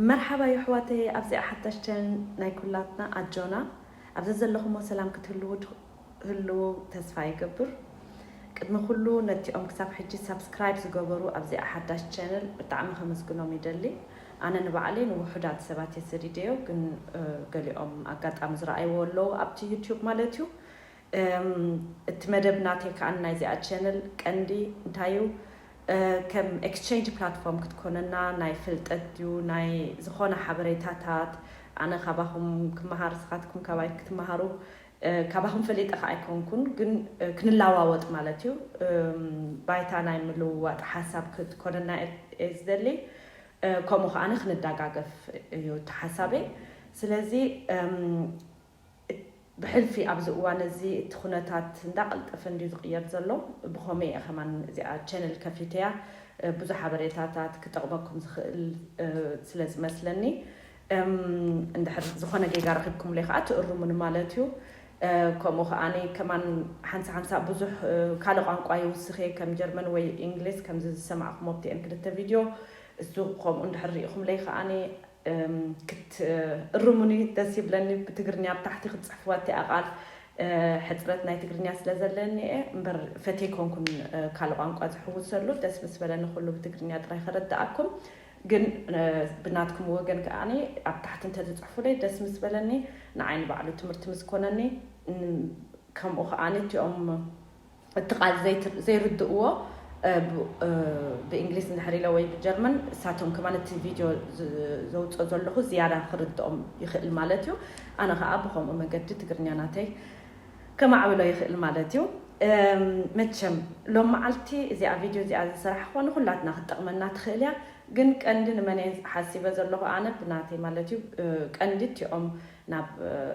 መርሓባ የሕዋተይ ኣብዚኣ ሓዳሽ ቻነል ናይ ኩላትና ኣጆና። ኣብዚ ዘለኹሞ ሰላም ክትህልዉ ትህልዉ ተስፋ ይገብር። ቅድሚ ኩሉ ነቲኦም ክሳብ ሕጂ ሳብስክራይብ ዝገበሩ ኣብዚኣ ሓዳሽ ቻነል ብጣዕሚ ከመስግኖም ይደሊ። ኣነ ንባዕለይ ንውሑዳት ሰባት እየ ሰዲደዮ፣ ግን ገሊኦም ኣጋጣሚ ዝረኣይዎ ኣለዉ ኣብቲ ዩቱብ ማለት እዩ። እቲ መደብ ናተይ ከኣ ናይዚኣ ቻነል ቀንዲ እንታይ እዩ? ከም ኤክስቼንጅ ፕላትፎርም ክትኮነና፣ ናይ ፍልጠት ድዩ፣ ናይ ዝኾነ ሓበሬታታት፣ ኣነ ካባኹም ክመሃር፣ ንስኻትኩም ካባይ ክትመሃሩ። ካባኹም ፈሊጠ ከኣ ኣይኮንኩን፣ ግን ክንለዋወጥ ማለት እዩ። ባይታ ናይ ምልውዋጥ ሓሳብ ክትኮነና እየ ዝደሊ። ከምኡ ከኣ ክንደጋገፍ እዩ እቲ ሓሳበይ። ስለዚ ብሕልፊ ኣብዚ እዋን እዚ እቲ ኩነታት እንዳቐልጠፈ እንድዩ ዝቕየር ዘሎ። ብኸመይ እየ ከማን እዚኣ ቻነል ከፊተያ ብዙሕ ሓበሬታታት ክጠቕመኩም ዝኽእል ስለ ዝመስለኒ፣ እንድሕር ዝኾነ ጌጋ ረኺብኩምለይ ከዓ ትእርሙኒ ማለት እዩ። ከምኡ ከዓኒ ከማን ሓንሳ ሓንሳ ብዙሕ ካልእ ቋንቋ ይውስኽ እየ፣ ከም ጀርመን ወይ እንግሊዝ ከምዚ ዝሰማዕኹም ኣብቲኤን ክልተ ቪድዮ። እሱ ከምኡ እንድሕር ርኢኹምለይ ከዓኒ ክትእርሙኒ ደስ ይብለኒ። ብትግርኛ ኣብ ታሕቲ ክትፅሕፍዋ እቲኣ ቃል። ሕፅረት ናይ ትግርኛ ስለ ዘለኒ እየ እምበር ፈትየ ኮንኩን ካልእ ቋንቋ ዝሕውሰሉ። ደስ ምስ በለኒ ኩሉ ብትግርኛ ጥራይ ከረድኣኩም። ግን ብናትኩም ወገን ከዓኒ ኣብ ታሕቲ እንተዝፅሕፉለይ ደስ ምስ በለኒ። ንዓይ ንባዕሉ ትምህርቲ ምስ ኮነኒ፣ ከምኡ ከዓኒ እቲኦም እቲ ቃል ዘይርድእዎ ብእንግሊዝ እንድሕር ኢለ ወይ ብጀርመን፣ እሳቶም ከማን እቲ ቪድዮ ዘውፅኦ ዘለኹ ዝያዳ ክርድኦም ይኽእል ማለት እዩ። ኣነ ከዓ ብኸምኡ መገዲ ትግርኛ ናተይ ከማዕብሎ ይኽእል ማለት እዩ። መቸም ሎም መዓልቲ እዚኣ ቪድዮ እዚኣ ዝሰራሕኹዋ ንኩላትና ክትጠቕመና ትኽእል እያ። ግን ቀንዲ ንመን እየ ሓሲበ ዘለኹ ኣነ ብናተይ ማለት እዩ። ቀንዲ እቲኦም ናብ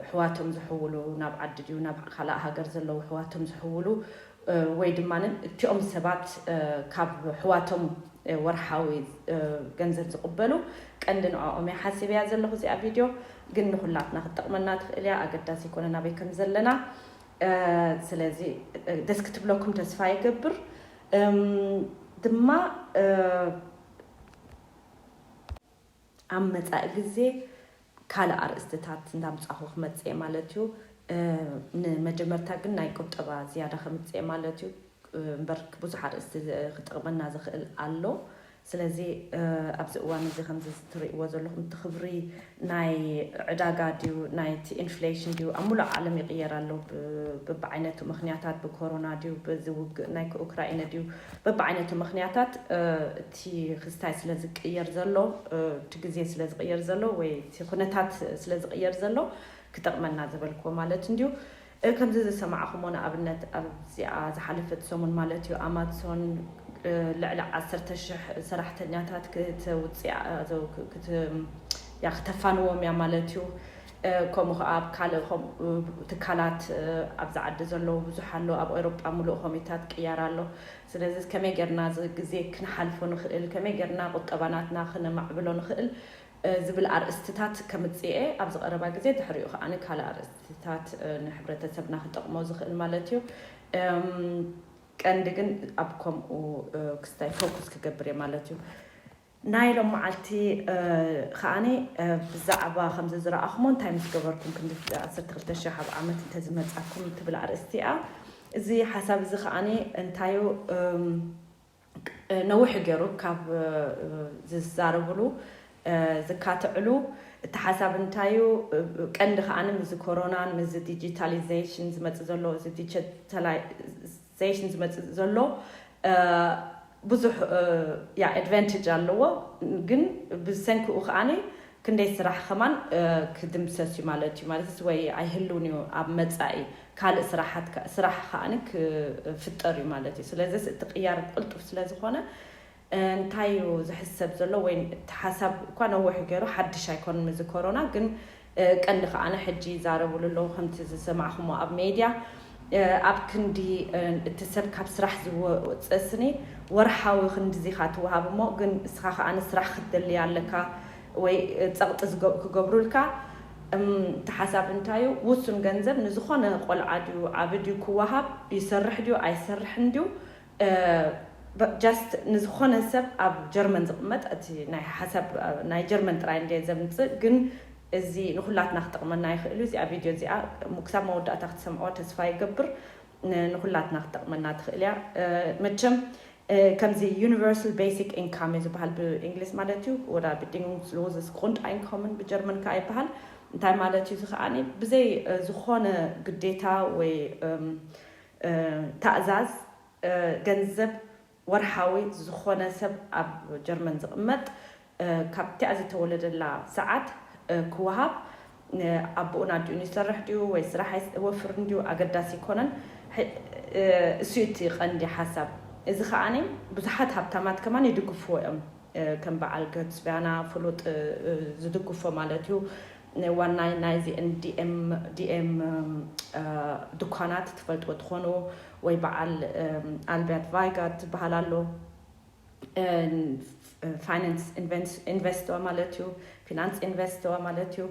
ኣሕዋቶም ዝሕውሉ፣ ናብ ዓዲ ድዩ ናብ ካልእ ሃገር ዘለዉ ኣሕዋቶም ዝሕውሉ፣ ወይ ድማ እቲኦም ሰባት ካብ ኣሕዋቶም ወርሓዊ ገንዘብ ዝቕበሉ፣ ቀንዲ ንዕኦም እየ ሓሲበያ ዘለኹ እዚኣ ቪድዮ። ግን ንኹላትና ክትጠቕመና ትኽእል እያ፣ ኣገዳሲ ኣይኮነን ኣበይ ከም ዘለና። ስለዚ ደስ ክትብለኩም ተስፋ ይገብር። ድማ ኣብ መጻኢ ግዜ ካልእ ኣርእስትታት እንዳምጻኹ ክመጽእ እየ ማለት እዩ። ንመጀመርታ ግን ናይ ቁጠባ ዝያዳ ከምጽእ እየ ማለት እዩ። እምበር ብዙሕ ኣርእስቲ ክጠቕመና ዝኽእል ኣሎ። ስለዚ ኣብዚ እዋን እዚ ከምዚ እትርእይዎ ዘለኹም እቲ ክብሪ ናይ ዕዳጋ ድዩ ናይቲ ኢንፍሌሽን ድዩ ኣብ ሙሉእ ዓለም ይቕየር ኣሎ። በብዓይነቱ ምኽንያታት፣ ብኮሮና ድዩ፣ በዚ ውግእ ናይ ኡክራይነ ድዩ፣ በብዓይነቱ ምኽንያታት እቲ ክስታይ ስለ ዝቅየር ዘሎ፣ እቲ ግዜ ስለ ዝቅየር ዘሎ ወይ እቲ ኩነታት ስለ ዝቅየር ዘሎ ክጠቕመና ዝበልክዎ ማለት እንድዩ። ከምዚ ዝሰማዕኹሞ ንኣብነት ኣብዚኣ ዝሓለፈት ሰሙን ማለት እዩ ኣማዞን ልዕሊ ዓሰርተ ሽሕ ሰራሕተኛታት ክትውፅእ ክትፋንዎም እያ ማለት እዩ። ከምኡ ከዓ ኣብ ካልእ ትካላት ኣብዚ ዓዲ ዘለዉ ብዙሕ ኣሎ፣ ኣብ ኤውሮጳ ሙሉእ ኮሚታት ቅያር ኣሎ። ስለዚ ከመይ ጌርና እዚ ግዜ ክንሓልፎ ንኽእል፣ ከመይ ጌርና ቁጠባ ናትና ክነማዕብሎ ንኽእል ዝብል ኣርእስትታት ከምፅእ እየ ኣብዚ ቀረባ ግዜ። ድሕሪኡ ከዓ ካልእ ኣርእስትታት ንሕብረተሰብና ክጠቕሞ ዝኽእል ማለት እዩ። ቀንዲ ግን ኣብ ከምኡ ክስታይ ፎኩስ ክገብር እየ ማለት እዩ። ናይ ሎም መዓልቲ ከዓኒ ብዛዕባ ከምዚ ዝረኣኹሞ እንታይ ምስ ገበርኩም ክንዲ ዓሰርተ ክልተ ሽሕ ኣብ ዓመት እንተዝመፃኩም ትብል ኣርእስቲ እያ። እዚ ሓሳብ እዚ ከዓኒ እንታዩ ነዊሕ ገይሩ ካብ ዝዛረብሉ ዝካትዕሉ እቲ ሓሳብ እንታይ እዩ? ቀንዲ ከዓኒ ምስዚ ኮሮናን ምስዚ ዲጂታሊዜሽን ዝመፅእ ዘሎ እዚ ዲጂታላይዜሽን ዝመፅእ ዘሎ ብዙሕ ያ ኣድቫንቴጅ ኣለዎ፣ ግን ብሰንክኡ ከዓኒ ክንደይ ስራሕ ከማን ክድምሰስ እዩ ማለት እዩ። ማለት ወይ ኣይህልውን እዩ ኣብ መፃኢ ካልእ ስራሓት ስራሕ ከዓኒ ክፍጠር እዩ ማለት እዩ። ስለዚ እቲ ቅያር ቅልጡፍ ስለ ዝኾነ እንታይ እዩ ዝሕሰብ ዘሎ ወይ እቲ ሓሳብ እኳ ነዊሕ ገይሩ ሓድሽ ኣይኮንን እዚ ኮሮና፣ ግን ቀንዲ ከዓነ ሕጂ ይዛረብሉ ኣለዉ ከምቲ ዝሰማዕኹሞ ኣብ ሜድያ ኣብ ክንዲ እቲ ሰብ ካብ ስራሕ ዝወፀ ስኒ ወርሓዊ ክንድዚ ኢኻ ትወሃብ እሞ ግን እስኻ ከዓነ ስራሕ ክትደሊ ኣለካ ወይ ፀቕጢ ክገብሩልካ። እቲ ሓሳብ እንታይ እዩ? ውሱን ገንዘብ ንዝኾነ ቆልዓ ድዩ ዓቢ ድዩ ክወሃብ፣ ይሰርሕ ድዩ ኣይሰርሕን ድዩ just ንዝኾነ ሰብ ኣብ ጀርመን ዝቕመጥ እቲ ናይ ሓሳብ ናይ ጀርመን ጥራይ እንደ ዘምፅእ ግን እዚ ንኩላትና ክጠቕመና ይኽእል እዩ። እዚኣ ቪድዮ እዚኣ ክሳብ መወዳእታ ክትሰምዕዋ ተስፋ ይገብር። ንኩላትና ክትጠቕመና ትኽእል እያ። መቸም ከምዚ universal basic income እዩ ዝበሃል ብእንግሊዝ ማለት እዩ። ወዳ bedingungslosen Grundeinkommen ብጀርመን ከዓ ይበሃል። እንታይ ማለት እዩ? እዚ ከዓ ብዘይ ዝኾነ ግዴታ ወይ ታእዛዝ ገንዘብ ወርሓዊ ዝኾነ ሰብ ኣብ ጀርመን ዝቕመጥ ካብቲኣ ዝተወለደላ ሰዓት ክወሃብ፣ ኣቦኡን ኣዲኡን ይሰርሕ ድዩ ወይ ስራሕ ኣይወፍርን ድዩ ኣገዳሲ ኣይኮነን። እሱ እቲ ቀንዲ ሓሳብ። እዚ ከዓኒ ብዙሓት ሃብታማት ከማን ይድግፍዎ እዮም። ከም በዓል ገጽ ቢያና ፍሉጥ ዝድግፎ ማለት እዩ። ዋናይ ናይዚ ዲኤም ዲኤም ድኳናት ትፈልጥዎ ትኾኑ ወይ በዓል ኣልቢያት ቫይጋ ትበሃል ኣሎ። ፋይናንስ ኢንቨስቶር ማለት እዩ። ፊናንስ ኢንቨስቶር ማለት እዩ።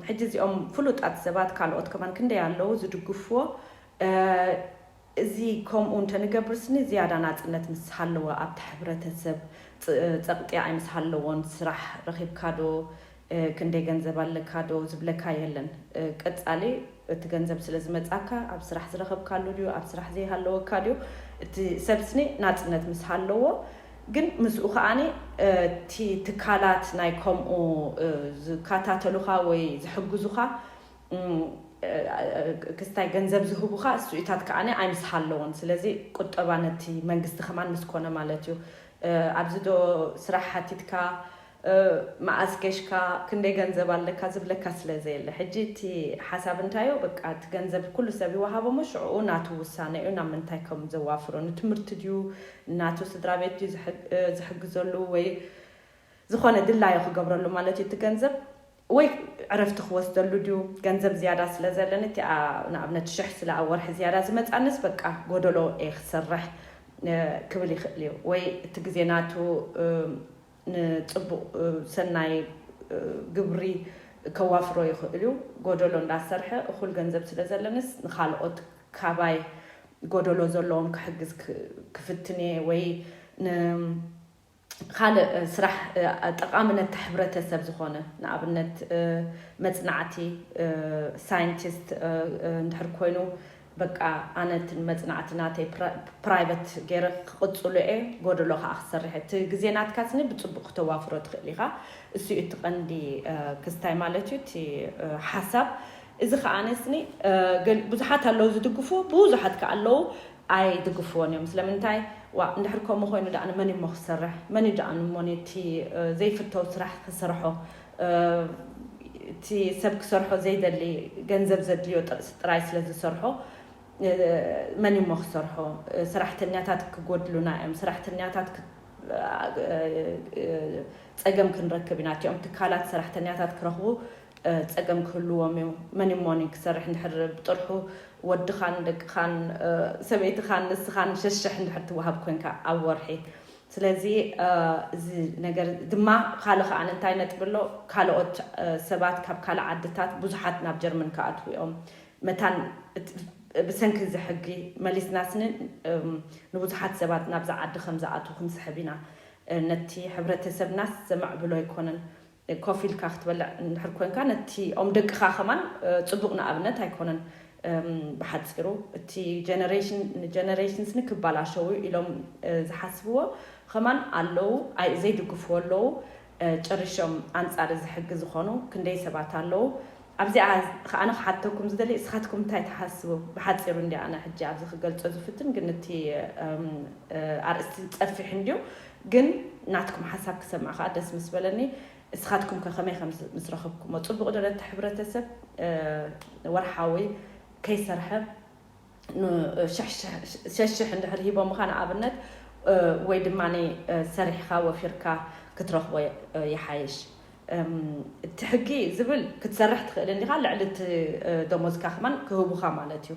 ሕጂ እዚኦም ፍሉጣት ሰባት ካልኦት ከማን ክንደይ ኣለዉ ዝድግፍዎ። እዚ ከምኡ እንተንገብር ስኒ ዝያዳ ናፅነት ምስ ሃለወ ኣብቲ ሕብረተሰብ ፀቕጢ ኣይ ምስ ሃለዎን ስራሕ ረኺብካ ዶ ክንደይ ገንዘብ ኣለካ ዶ ዝብለካ የለን። ቀፃሊ እቲ ገንዘብ ስለ ዝመፃካ ኣብ ስራሕ ዝረኸብካሉ ድዩ ኣብ ስራሕ ዘይሃለወካ ድዩ እቲ ሰብ ስኒ ናፅነት ምስ ሃለዎ ግን ምስኡ ከዓኒ እቲ ትካላት ናይ ከምኡ ዝከታተሉኻ ወይ ዝሕግዙኻ ክስታይ ገንዘብ ዝህቡኻ እሱኢታት ከዓኒ ኣይምስ ሃለዎን። ስለዚ ቁጠባ ነቲ መንግስቲ ከማን ምስ ኮነ ማለት እዩ። ኣብዚ ዶ ስራሕ ሓቲትካ መኣስ ገሽካ ክንደይ ገንዘብ ኣለካ ዝብለካ ስለ ዘየለ ሕጂ እቲ ሓሳብ እንታዮ በቃ እቲ ገንዘብ ኩሉ ሰብ ይወሃቦ እሞ ሽዕኡ ናቱ ውሳነ እዩ ናብ ምንታይ ከም ዘዋፍሮ ንትምህርቲ ድዩ ናቱ ስድራ ቤት ድዩ ዝሕግዘሉ ወይ ዝኾነ ድላዮ ክገብረሉ ማለት እዩ እቲ ገንዘብ ወይ ዕረፍቲ ክወስደሉ ድዩ ገንዘብ ዝያዳ ስለ ዘለኒ እቲኣ ንኣብነት ሽሕ ስለ ኣብ ወርሒ ዝያዳ ዝመፃንስ በቃ ጎደሎ እየ ክሰርሕ ክብል ይኽእል እዩ ወይ እቲ ግዜ ናቱ ንፅቡቕ ሰናይ ግብሪ ከዋፍሮ ይኽእል እዩ። ጎደሎ እንዳሰርሐ እኹል ገንዘብ ስለ ዘለንስ ንኻልኦት ካባይ ጎደሎ ዘለዎም ክሕግዝ ክፍትን እየ ወይ ካልእ ስራሕ ጠቓሚ ነቲ ሕብረተሰብ ዝኾነ ንኣብነት መፅናዕቲ ሳይንቲስት እንድሕር ኮይኑ በቃ ኣነ እቲ መፅናዕቲ ናተይ ፕራይቨት ገይረ ክቕፅሎ እየ ጎደሎ ከዓ ክሰርሕ እቲ ግዜ ናትካ ስኒ ብፅቡቅ ክተዋፍሮ ትኽእል ኢኻ። እሱ እዩ እቲ ቀንዲ ክስታይ ማለት እዩ እቲ ሓሳብ። እዚ ከዓ ነስኒ ብዙሓት ኣለዉ ዝድግፉ ብዙሓት ከዓ ኣለዉ ኣይድግፍዎን እዮም። ስለምንታይ ዋ እንድሕር ከምኡ ኮይኑ ደኣ መን እሞ ክሰርሕ መን እዩ ደኣ እሞ ነቲ ዘይፍተው ስራሕ ክሰርሖ እቲ ሰብ ክሰርሖ ዘይደሊ ገንዘብ ዘድልዮ ጥራይ ስለ ዝሰርሖ መን እሞ ክሰርሖ? ሰራሕተኛታት ክጎድሉና እዮም። ሰራሕተኛታት ጸገም ክንረክብ ኢና። እቲኦም ትካላት ሰራሕተኛታት ክረኽቡ ጸገም ክህልዎም እዩ። መን እሞ ክሰርሕ እንድሕር ብጥርሑ ወድኻን ደቅኻን ሰበይትኻን ንስኻን ሸሽሕ እንድሕር ትወሃብ ኮንካ ኣብ ወርሒ ስለዚ እዚ ነገር ድማ ካልእ ከዓ እንታይ ነጥቢ ኣሎ ካልኦት ሰባት ካብ ካልእ ዓድታት ብዙሓት ናብ ጀርመን ክኣትዉ እዮም መታን ብሰንኪ እዚ ሕጊ መሊስናስኒ ንብዙሓት ሰባት ናብዛ ዓዲ ከም ዝኣትዉ ክንስሕብ ኢና ነቲ ሕብረተሰብናስ ዘማዕብሎ ኣይኮነን ኮፍ ኢልካ ክትበልዕ እንድሕር ኮንካ ነቲ ኦም ደቅኻ ከማን ፅቡቅ ንኣብነት ኣይኮነን ብሓፂሩ እቲ ጀነሬሽን ንጀነሬሽንስ ንክባላሸው ኢሎም ዝሓስብዎ ከማን ኣለዉ ዘይድግፍዎ ኣለዉ ጨሪሾም ኣንፃር እዚ ሕጊ ዝኾኑ ክንደይ ሰባት ኣለዉ ኣብዚኣ ከዓነ ክሓተኩም ዝደሊ እስኻትኩም እንታይ ትሓስቡ ብሓፂሩ እንዲ ኣነ ሕጂ ኣብዚ ክገልፆ ዝፍትን ግን እቲ ኣርእስቲ ፀፊሕ እንዲዩ ግን ናትኩም ሓሳብ ክሰምዕ ከዓ ደስ ምስ በለኒ እስኻትኩም ከ ከመይ ከም ምስ ረኸብኩሞ ፅቡቕ ዶ ነቲ ሕብረተሰብ ወርሓዊ ከይሰርሐ ሸሽሕ እንድሕር ሂቦምኻ ንኣብነት ወይ ድማ ሰሪሕኻ ወፊርካ ክትረኽቦ ይሓይሽ እቲ ሕጊ ዝብል ክትሰርሕ ትኽእል እንዲኻ ልዕሊ እቲ ደሞዝካ ከማን ክህቡኻ ማለት እዩ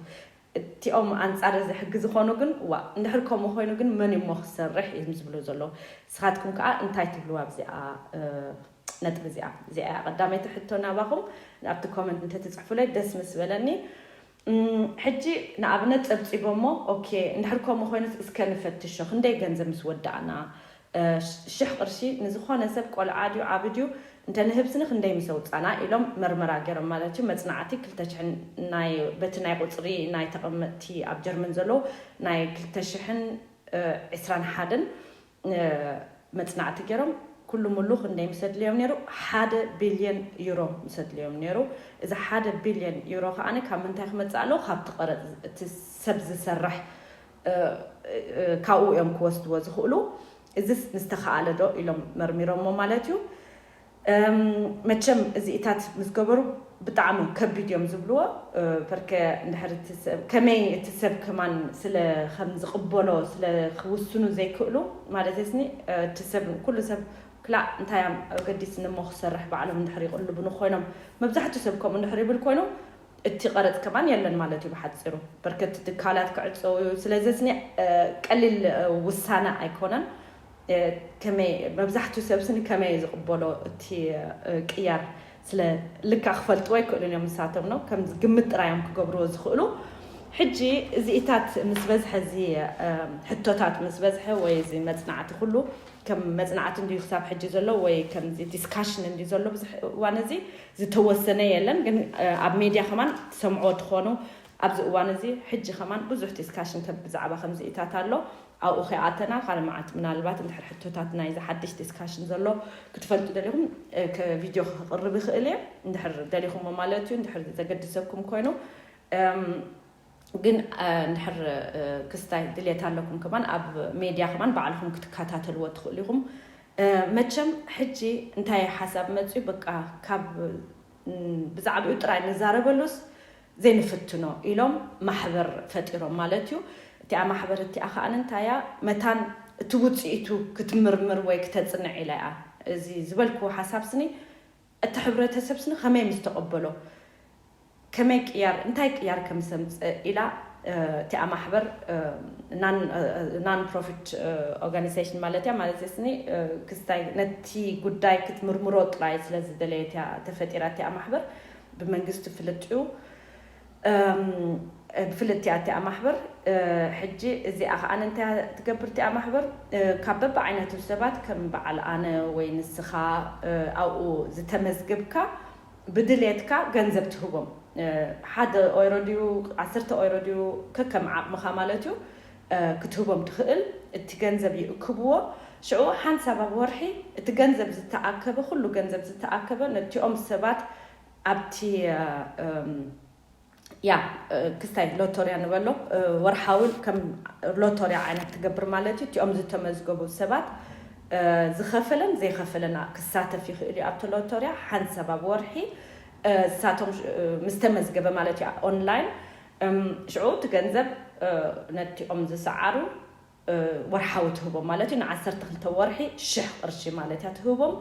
እቲኦም ኣንፃር እዚ ሕጊ ዝኾኑ ግን ዋ እንድሕር ከምኡ ኮይኑ ግን መን እሞ ክሰርሕ እዮም ዝብሉ ዘለዉ ስኻትኩም ከዓ እንታይ ትብልዋ ኣብዚኣ ነጥቢ እዚኣ እዚኣ ቀዳመይቲ ሕቶ ናባኹም ኣብቲ ኮመንት እንተትፅሕፉለይ ደስ ምስ በለኒ ሕጂ ንኣብነት ጸብጺቦሞ፣ ኦኬ፣ እንድሕር ከምኡ ኮይኑስ እስከ ንፈትሾ፣ ክንደይ ገንዘብ ምስ ወዳእና፣ ሽሕ ቅርሺ ንዝኾነ ሰብ፣ ቆልዓ ድዩ ዓቢ ድዩ፣ እንተ ንህብስኒ ክንደይ ምስ ኣውጻና ኢሎም መርመራ ገይሮም ማለት እዩ። መጽናዕቲ ክልተ ሽሕን ናይ፣ በቲ ናይ ቁጽሪ ናይ ተቐመጥቲ ኣብ ጀርመን ዘለዉ ናይ ክልተ ሽሕን ዕስራን ሓደን መጽናዕቲ ገይሮም። ኩሉ ሙሉ ክንደይ ምስ ኣድልዮም ነይሩ? ሓደ ቢልዮን ዩሮ ምስ ኣድልዮም ነይሩ። እዚ ሓደ ቢልዮን ዩሮ ከኣ ካብ ምንታይ ክመጽእ ኣለዎ? ካብቲ ቀረጽ፣ እቲ ሰብ ዝሰርሕ ካብኡ እዮም ክወስድዎ ዝኽእሉ። እዚስ ምስተኻኣለ ዶ ኢሎም መርሚሮሞ ማለት እዩ። መቸም እዚኢታት ምስ ገበሩ ብጣዕሚ ከቢድ እዮም ዝብልዎ። በርከ እንድሕር እቲ ሰብ ከመይ፣ እቲ ሰብ ከማን ስለ ከም ዝቕበሎ ስለ ክውስኑ ዘይክእሉ ማለት ስኒ፣ እቲ ሰብ፣ ኩሉ ሰብ ክላእ እንታይ እዮም ገዲስኒ እሞ ክሰርሕ፣ ባዕሎም እንድሕር ይቕልቡኒ ኮይኖም፣ መብዛሕትኡ ሰብ ከምኡ እንድሕር ይብል ኮይኑ እቲ ቀረጽ ከማን የለን ማለት እዩ ብሓጺሩ። በርከት ትካላት ክዕጸው እዩ። ስለዚ ስኒ ቀሊል ውሳነ ኣይኮነን። ከመይ፣ መብዛሕትኡ ሰብ ስኒ ከመይ ዝቕበሎ እቲ ቅያር ስለ ልካ ክፈልጥዎ ኣይክእሉን እዮም። ንሳቶም ነው ከም ግምት ጥራይ እዮም ክገብርዎ ዝኽእሉ። ሕጂ እዚኢታት ምስ በዝሐ፣ እዚ ሕቶታት ምስ በዝሐ ወይ እዚ መጽናዕቲ ኩሉ ከም መጽናዕቲ እንድዩ ክሳብ ሕጂ ዘሎ ወይ ከምዚ ዲስካሽን እንድዩ ዘሎ ብዙሕ እዋን እዚ ዝተወሰነ የለን። ግን ኣብ ሜድያ ከማን ትሰምዕዎ ትኾኑ ኣብዚ እዋን እዚ ሕጂ ከማን ብዙሕ ዲስካሽን ከም ብዛዕባ ከምዚኢታት ኣሎ። ኣብኡ ከይኣተና ካልእ መዓልቲ ምናልባት እንድሕር ሕቶታት ናይዚ ሓድሽ ዲስካሽን ዘሎ ክትፈልጡ ደሊኹም ቪድዮ ክቕርብ ይኽእል እየ፣ እንድሕር ደሊኹሞ ማለት እዩ። እንድሕር ዘገድሰኩም ኮይኑ ግን እንድሕር ክስታይ ድልየት ኣለኩም ከማን ኣብ ሜድያ ከማን ባዕልኹም ክትከታተልዎ ትኽእሉ ኢኹም። መቸም ሕጂ እንታይ ሓሳብ መፅዩ፣ በቃ ካብ ብዛዕባኡ ጥራይ ንዛረበሉስ ዘይንፍትኖ ኢሎም ማሕበር ፈጢሮም ማለት እዩ። እቲኣ ማሕበር እቲኣ ከኣ እንታይ እያ፣ መታን እቲ ውፅኢቱ ክትምርምር ወይ ክተፅንዕ ኢላ እያ። እዚ ዝበልክዎ ሓሳብ ስኒ እቲ ሕብረተሰብ ስኒ ከመይ ምስ ተቐበሎ፣ ከመይ ቅያር፣ እንታይ ቅያር ከም ዘምፅእ ኢላ እቲኣ ማሕበር ናን ፕሮፊት ኦርጋኒዜሽን ማለት እያ። ማለት ስኒ ክስታይ ነቲ ጉዳይ ክትምርምሮ ጥራይ ስለ ዝደለየት እያ ተፈጢራ እቲኣ ማሕበር። ብመንግስቲ ፍልጥ እዩ። ብፍልጥ እያ እቲኣ ማሕበር። ሕጂ እዚኣ ከዓ እንታይ ትገብር እቲኣ ማሕበር? ካብ በብዓይነቱ ሰባት ከም በዓል ኣነ ወይ ንስኻ ኣብኡ ዝተመዝግብካ ብድሌትካ ገንዘብ ትህቦም። ሓደ ኦይሮ ድዩ፣ ዓሰርተ ኦይሮ ድዩ፣ ከከም ዓቕምኻ ማለት እዩ። ክትህቦም ትኽእል። እቲ ገንዘብ ይእክብዎ። ሽዑ ሓንሳብ ኣብ ወርሒ እቲ ገንዘብ ዝተኣከበ፣ ኩሉ ገንዘብ ዝተኣከበ ነቲኦም ሰባት ኣብቲ ያ ክስታይ ሎቶርያ ንበሎ፣ ወርሓዊ ከም ሎቶርያ ዓይነት ትገብር ማለት እዩ። እቲኦም ዝተመዝገቡ ሰባት ዝኸፈለን ዘይኸፈለን ክሳተፍ ይኽእል እዩ ኣብቲ ሎቶርያ። ሓንሳብ ኣብ ወርሒ ንሳቶም ምስ ተመዝገበ ማለት እዩ ኦንላይን። ሽዑ እቲ ገንዘብ ነቲኦም ዝሰዓሩ ወርሓዊ ትህቦም ማለት እዩ። ንዓሰርተ ክልተ ወርሒ ሽሕ ቅርሺ ማለት እያ ትህቦም።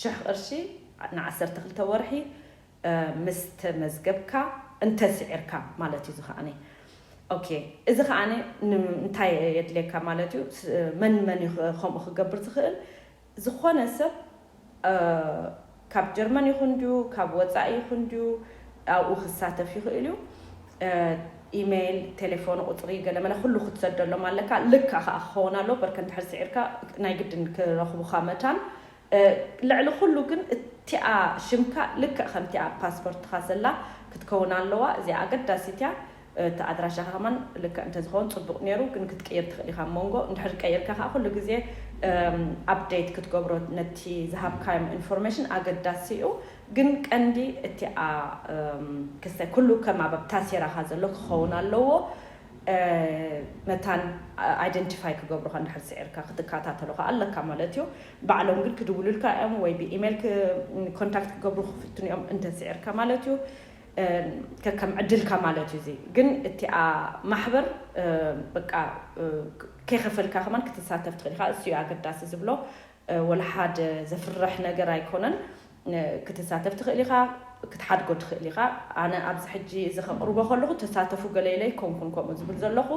ሽሕ ቅርሺ ንዓሰርተ ክልተ ወርሒ ምስ ተመዝገብካ እንተስዒርካ ማለት እዩ። እዚ ከዓኒ ኦኬ፣ እዚ ከዓኒ እንታይ የድልየካ ማለት እዩ? መን መን እዩ ከምኡ ክገብር ዝኽእል? ዝኾነ ሰብ ካብ ጀርመን ይኹን ድዩ ካብ ወፃኢ ይኹን ድዩ ኣብኡ ክሳተፍ ይኽእል እዩ። ኢሜይል፣ ቴሌፎን ቁፅሪ፣ ገለመለ ኩሉ ክትሰደሎም ኣለካ። ልክዕ ከዓ ክኸውን ኣለዎ። በርከ እንድሕር ስዒርካ ናይ ግድን ክረኽቡኻ መታን። ልዕሊ ኩሉ ግን እቲኣ ሽምካ ልክዕ ከምቲኣ ፓስፖርትኻ ዘላ ክትከውን ኣለዋ። እዚኣ ኣገዳሲት እያ። እቲ ኣድራሻኻ ከማን ልክዕ እንተዝኸውን ፅቡቕ ነይሩ፣ ግን ክትቅይር ትኽእል ኢኻ። ኣብ መንጎ እንድሕር ቀይርካ ከዓ ኩሉ ግዜ ኣፕዴት ክትገብሮ ነቲ ዝሃብካዮም ኢንፎርሜሽን ኣገዳሲ እዩ። ግን ቀንዲ እቲኣ ክስታይ ኩሉ ከም ኣብ ኣብታ ሴራኻ ዘሎ ክኸውን ኣለዎ። መታን ኣይደንቲፋይ ክገብሩኻ እንድሕር ስዒርካ ክትከታተሉኻ ኣለካ ማለት እዩ። ባዕሎም ግን ክድውሉልካ እዮም ወይ ብኢሜይል ኮንታክት ክገብሩ ክፍትኑ እዮም እንተስዒርካ ማለት እዩ። ከከም ዕድልካ ማለት እዩ። እዚ ግን እቲኣ ማሕበር በቃ ከይከፈልካ ከማን ክትሳተፍ ትኽእል ኢኻ። እሱ እዩ ኣገዳሲ ዝብሎ። ወላ ሓደ ዘፍርሕ ነገር ኣይኮነን። ክትሳተፍ ትኽእል ኢኻ፣ ክትሓድጎ ትኽእል ኢኻ። ኣነ ኣብዚ ሕጂ እዚ ከቕርቦ ከለኹ ተሳተፉ ገለ ኢለ ኣይኮንኩን ከምኡ ዝብል ዘለኹ።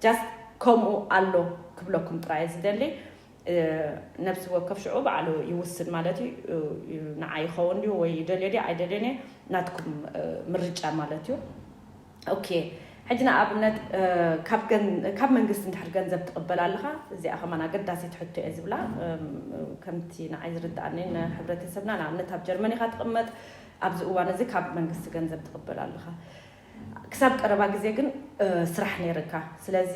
ጃስት ከምኡ ኣሎ ክብለኩም ጥራይ ዝደሊ። ነብሲ ወከፍ ሽዑ ባዕሉ ይውስን ማለት እዩ። ንዓ ይኸውን ድዩ ወይ ይደልዮ ድዩ ኣይደልዮን እየ፣ ናትኩም ምርጫ ማለት እዩ። ኦኬ፣ ሕጂ ንኣብነት ካብ መንግስቲ እንድሕር ገንዘብ ትቕበል ኣለኻ፣ እዚኣ ከማን ኣገዳሲት ሕቶ እየ ዝብላ። ከምቲ ንዓይ ዝርድኣኒ ንሕብረተሰብና፣ ንኣብነት ኣብ ጀርመን ኢኻ ትቕመጥ፣ ኣብዚ እዋን እዚ ካብ መንግስቲ ገንዘብ ትቕበል ኣለኻ። ክሳብ ቀረባ ግዜ ግን ስራሕ ነይርካ። ስለዚ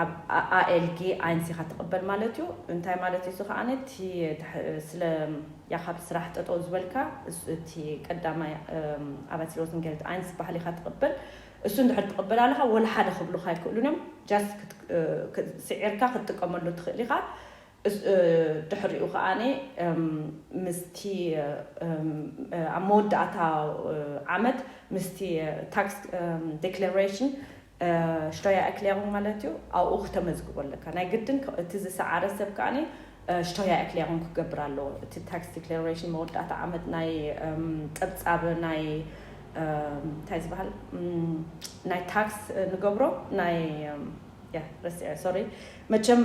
ኣብ ኣኤልጊ ኣይንስ ኢኻ ትቕበል ማለት እዩ። እንታይ ማለት እዩ? እዚ ከዓኒ እቲ ስለ ያኻብ ስራሕ ጠጠው ዝበልካ፣ እቲ ቀዳማይ ኣባትሎዝን ጌልት ኣይንስ ዝበሃል ኢኻ ትቕበል። እሱ እንድሕር ትቕበል ኣለኻ፣ ወላ ሓደ ክብሉኻ ኣይክእሉን እዮም። ጃስት ስዒርካ ክትጥቀመሉ ትኽእል ኢኻ። ድሕሪኡ ከዓኒ ምስቲ ኣብ መወዳእታ ዓመት ምስቲ ታክስ ዴክላሬሽን ሽቶያ ኤክሌሩንግ ማለት እዩ፣ ኣብኡ ክተመዝግቦ ኣለካ። ናይ ግድን እቲ ዝሰዓረ ሰብ ከዓኒ ሽቶያ ኤክሌሩንግ ክገብር ኣለዎ። እቲ ታክስ ዴክላሬሽን መወዳእታ ዓመት ናይ ፀብፃብ ናይ እንታይ ዝበሃል ናይ ታክስ ንገብሮ ናይ ረስዐ ሶሪ። መቸም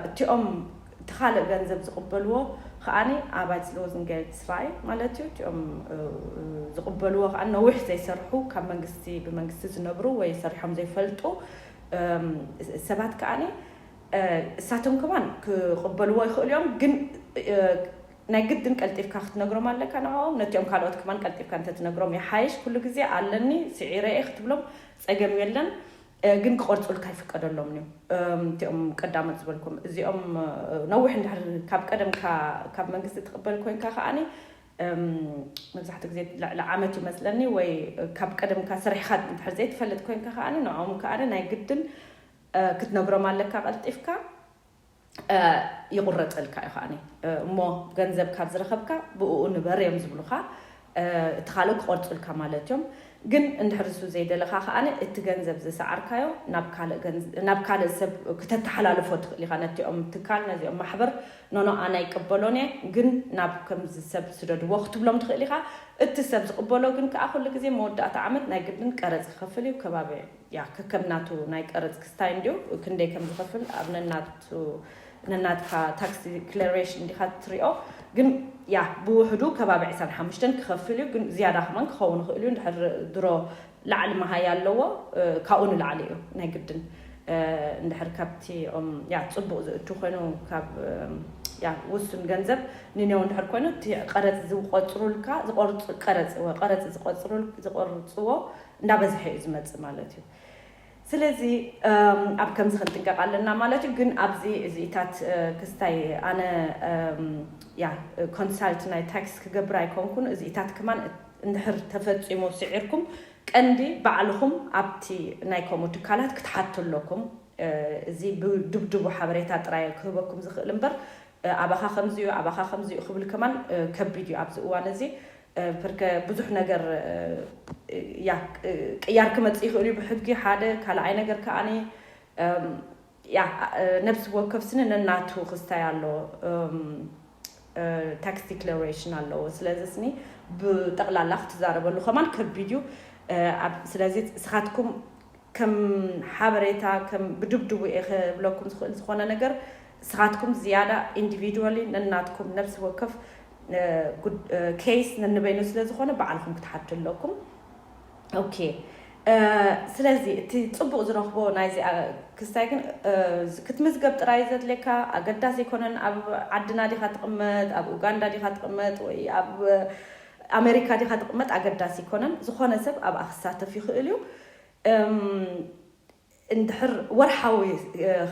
እቲኦም እቲ ካልእ ገንዘብ ዝቕበልዎ ከዓኒ ኣባይት ዝለወዝን ጌልት ስራይ ማለት እዩ። እቲኦም ዝቕበልዎ ከዓ ነዊሕ ዘይሰርሑ፣ ካብ መንግስቲ ብመንግስቲ ዝነብሩ ወይ ሰሪሖም ዘይፈልጡ ሰባት ከዓኒ እሳቶም ከማን ክቕበልዎ ይኽእሉ እዮም። ግን ናይ ግድን ቀልጢፍካ ክትነግሮም ኣለካ ንዕኦም። ነቲኦም ካልኦት ከማን ቀልጢፍካ እንተትነግሮም ይሓይሽ። ኩሉ ግዜ ኣለኒ፣ ስዒረ እየ ክትብሎም ጸገም የለን። ግን ክቆርጹልካ ይፍቀደሎም እዩ። እቲኦም ቀዳሞት ዝበልኩም እዚኦም ነዊሕ እንድሕር ካብ ቀደምካ ካብ መንግስቲ ትቕበል ኮይንካ ከዓኒ መብዛሕትኡ ግዜ ልዕሊ ዓመት ይመስለኒ ወይ ካብ ቀደምካ ሰሪሕካ እንድሕር ዘይትፈልጥ ኮይንካ ከዓኒ ንዕኦም ከዓኒ ናይ ግድን ክትነግሮም ኣለካ ቀልጢፍካ። ይቑረፀልካ እዩ ከዓኒ። እሞ ገንዘብ ካብ ዝረኸብካ ብእኡ ንበር እዮም ዝብሉኻ። እቲ ካልእ ክቆርፁልካ ማለት እዮም። ግን እንድሕር እሱ ዘይደለኻ ከዓኒ እቲ ገንዘብ ዝሰዓርካዮ ናብ ካልእ ሰብ ክተተሓላልፎ ትኽእል ኢኻ። ነቲኦም ትካል ነዚኦም ማሕበር ኖኖ ኣነ ኣይቀበሎን እየ፣ ግን ናብ ከምዚ ሰብ ስደድዎ ክትብሎም ትኽእል ኢኻ። እቲ ሰብ ዝቕበሎ ግን ከዓ ኩሉ ግዜ መወዳእታ ዓመት ናይ ግድን ቀረፅ ክኸፍል እዩ። ከባቢ ያ ከከም ናቱ ናይ ቀረፅ ክስታይ እንዲዩ ክንደይ ከም ዝኸፍል ኣብ ነናቱ ነናትካ ታክስ ዲክለሬሽን እንዲኻ ትሪኦ። ግን ያ ብውሕዱ ከባቢ ዕስራን ሓሙሽተን ክኸፍል እዩ። ግን ዝያዳ ከማን ክኸውን ይኽእል እዩ። እንድሕር ድሮ ላዕሊ መሃያ ኣለዎ ካብኡ ንላዕሊ እዩ ናይ ግድን። እንድሕር ካብቲ ያ ፅቡቕ ዝእቱ ኮይኑ ካብ ያ ውሱን ገንዘብ ንኔው እንድሕር ኮይኑ እቲ ቀረፅ ዝቆፅሩልካ ዝቆርፁ ቀረፅ ቀረፅ ዝቆፅሩል ዝቆርፅዎ እንዳበዝሐ እዩ ዝመፅእ ማለት እዩ። ስለዚ ኣብ ከምዚ ክንጥንቀቕ ኣለና ማለት እዩ። ግን ኣብዚ እዚኢታት ክስታይ ኣነ ያ ኮንሳልት ናይ ታክስ ክገብር ኣይኮንኩን። እዚኢታት ከማን እንድሕር ተፈጺሙ ስዒርኩም ቀንዲ ባዕልኹም ኣብቲ ናይ ከምኡ ትካላት ክትሓቱ ኣለኩም። እዚ ብድብድቡ ሓበሬታ ጥራይ ክህበኩም ዝኽእል እምበር ኣባኻ ከምዚ እዩ ኣባኻ ከምዚ እዩ ክብል ከማን ከቢድ እዩ ኣብዚ እዋን እዚ። ብርከ ብዙሕ ነገር ያ ቅያር ክመጽእ ይኽእል እዩ ብሕጊ ሓደ ካልኣይ ነገር ከዓኒ ያ ነብሲ ወከፍ ስኒ ነናቱ ክስታይ ኣለዎ። ታክስ ዲክለሬሽን ኣለዎ። ስለዚ ስኒ ብጠቕላላ ክትዛረበሉ ከማን ከቢድ እዩ። ስለዚ ስኻትኩም ከም ሓበሬታ ከም ብድብድቡ እየ ክብለኩም ዝኽእል ዝኾነ ነገር ስኻትኩም ዝያዳ ኢንዲቪድዋሊ ነናትኩም ነብሲ ወከፍ ኬስ ነንበይኑ ስለ ዝኾነ ባዕልኹም ክትሓቱ ኣለኩም። ኦኬ። ስለዚ እቲ ፅቡቕ ዝረኽቦ ናይዚ ክስታይ ግን ክትምዝገብ ጥራይ ዘድልየካ ኣገዳሲ ኣይኮነን። ኣብ ዓድና ዲኻ ትቕመጥ ኣብ ኡጋንዳ ዲኻ ትቕመጥ ወይ ኣብ ኣሜሪካ ዲኻ ትቕመጥ ኣገዳሲ ኣይኮነን። ዝኾነ ሰብ ኣብኣ ክሳተፍ ይኽእል እዩ። እንድሕር ወርሓዊ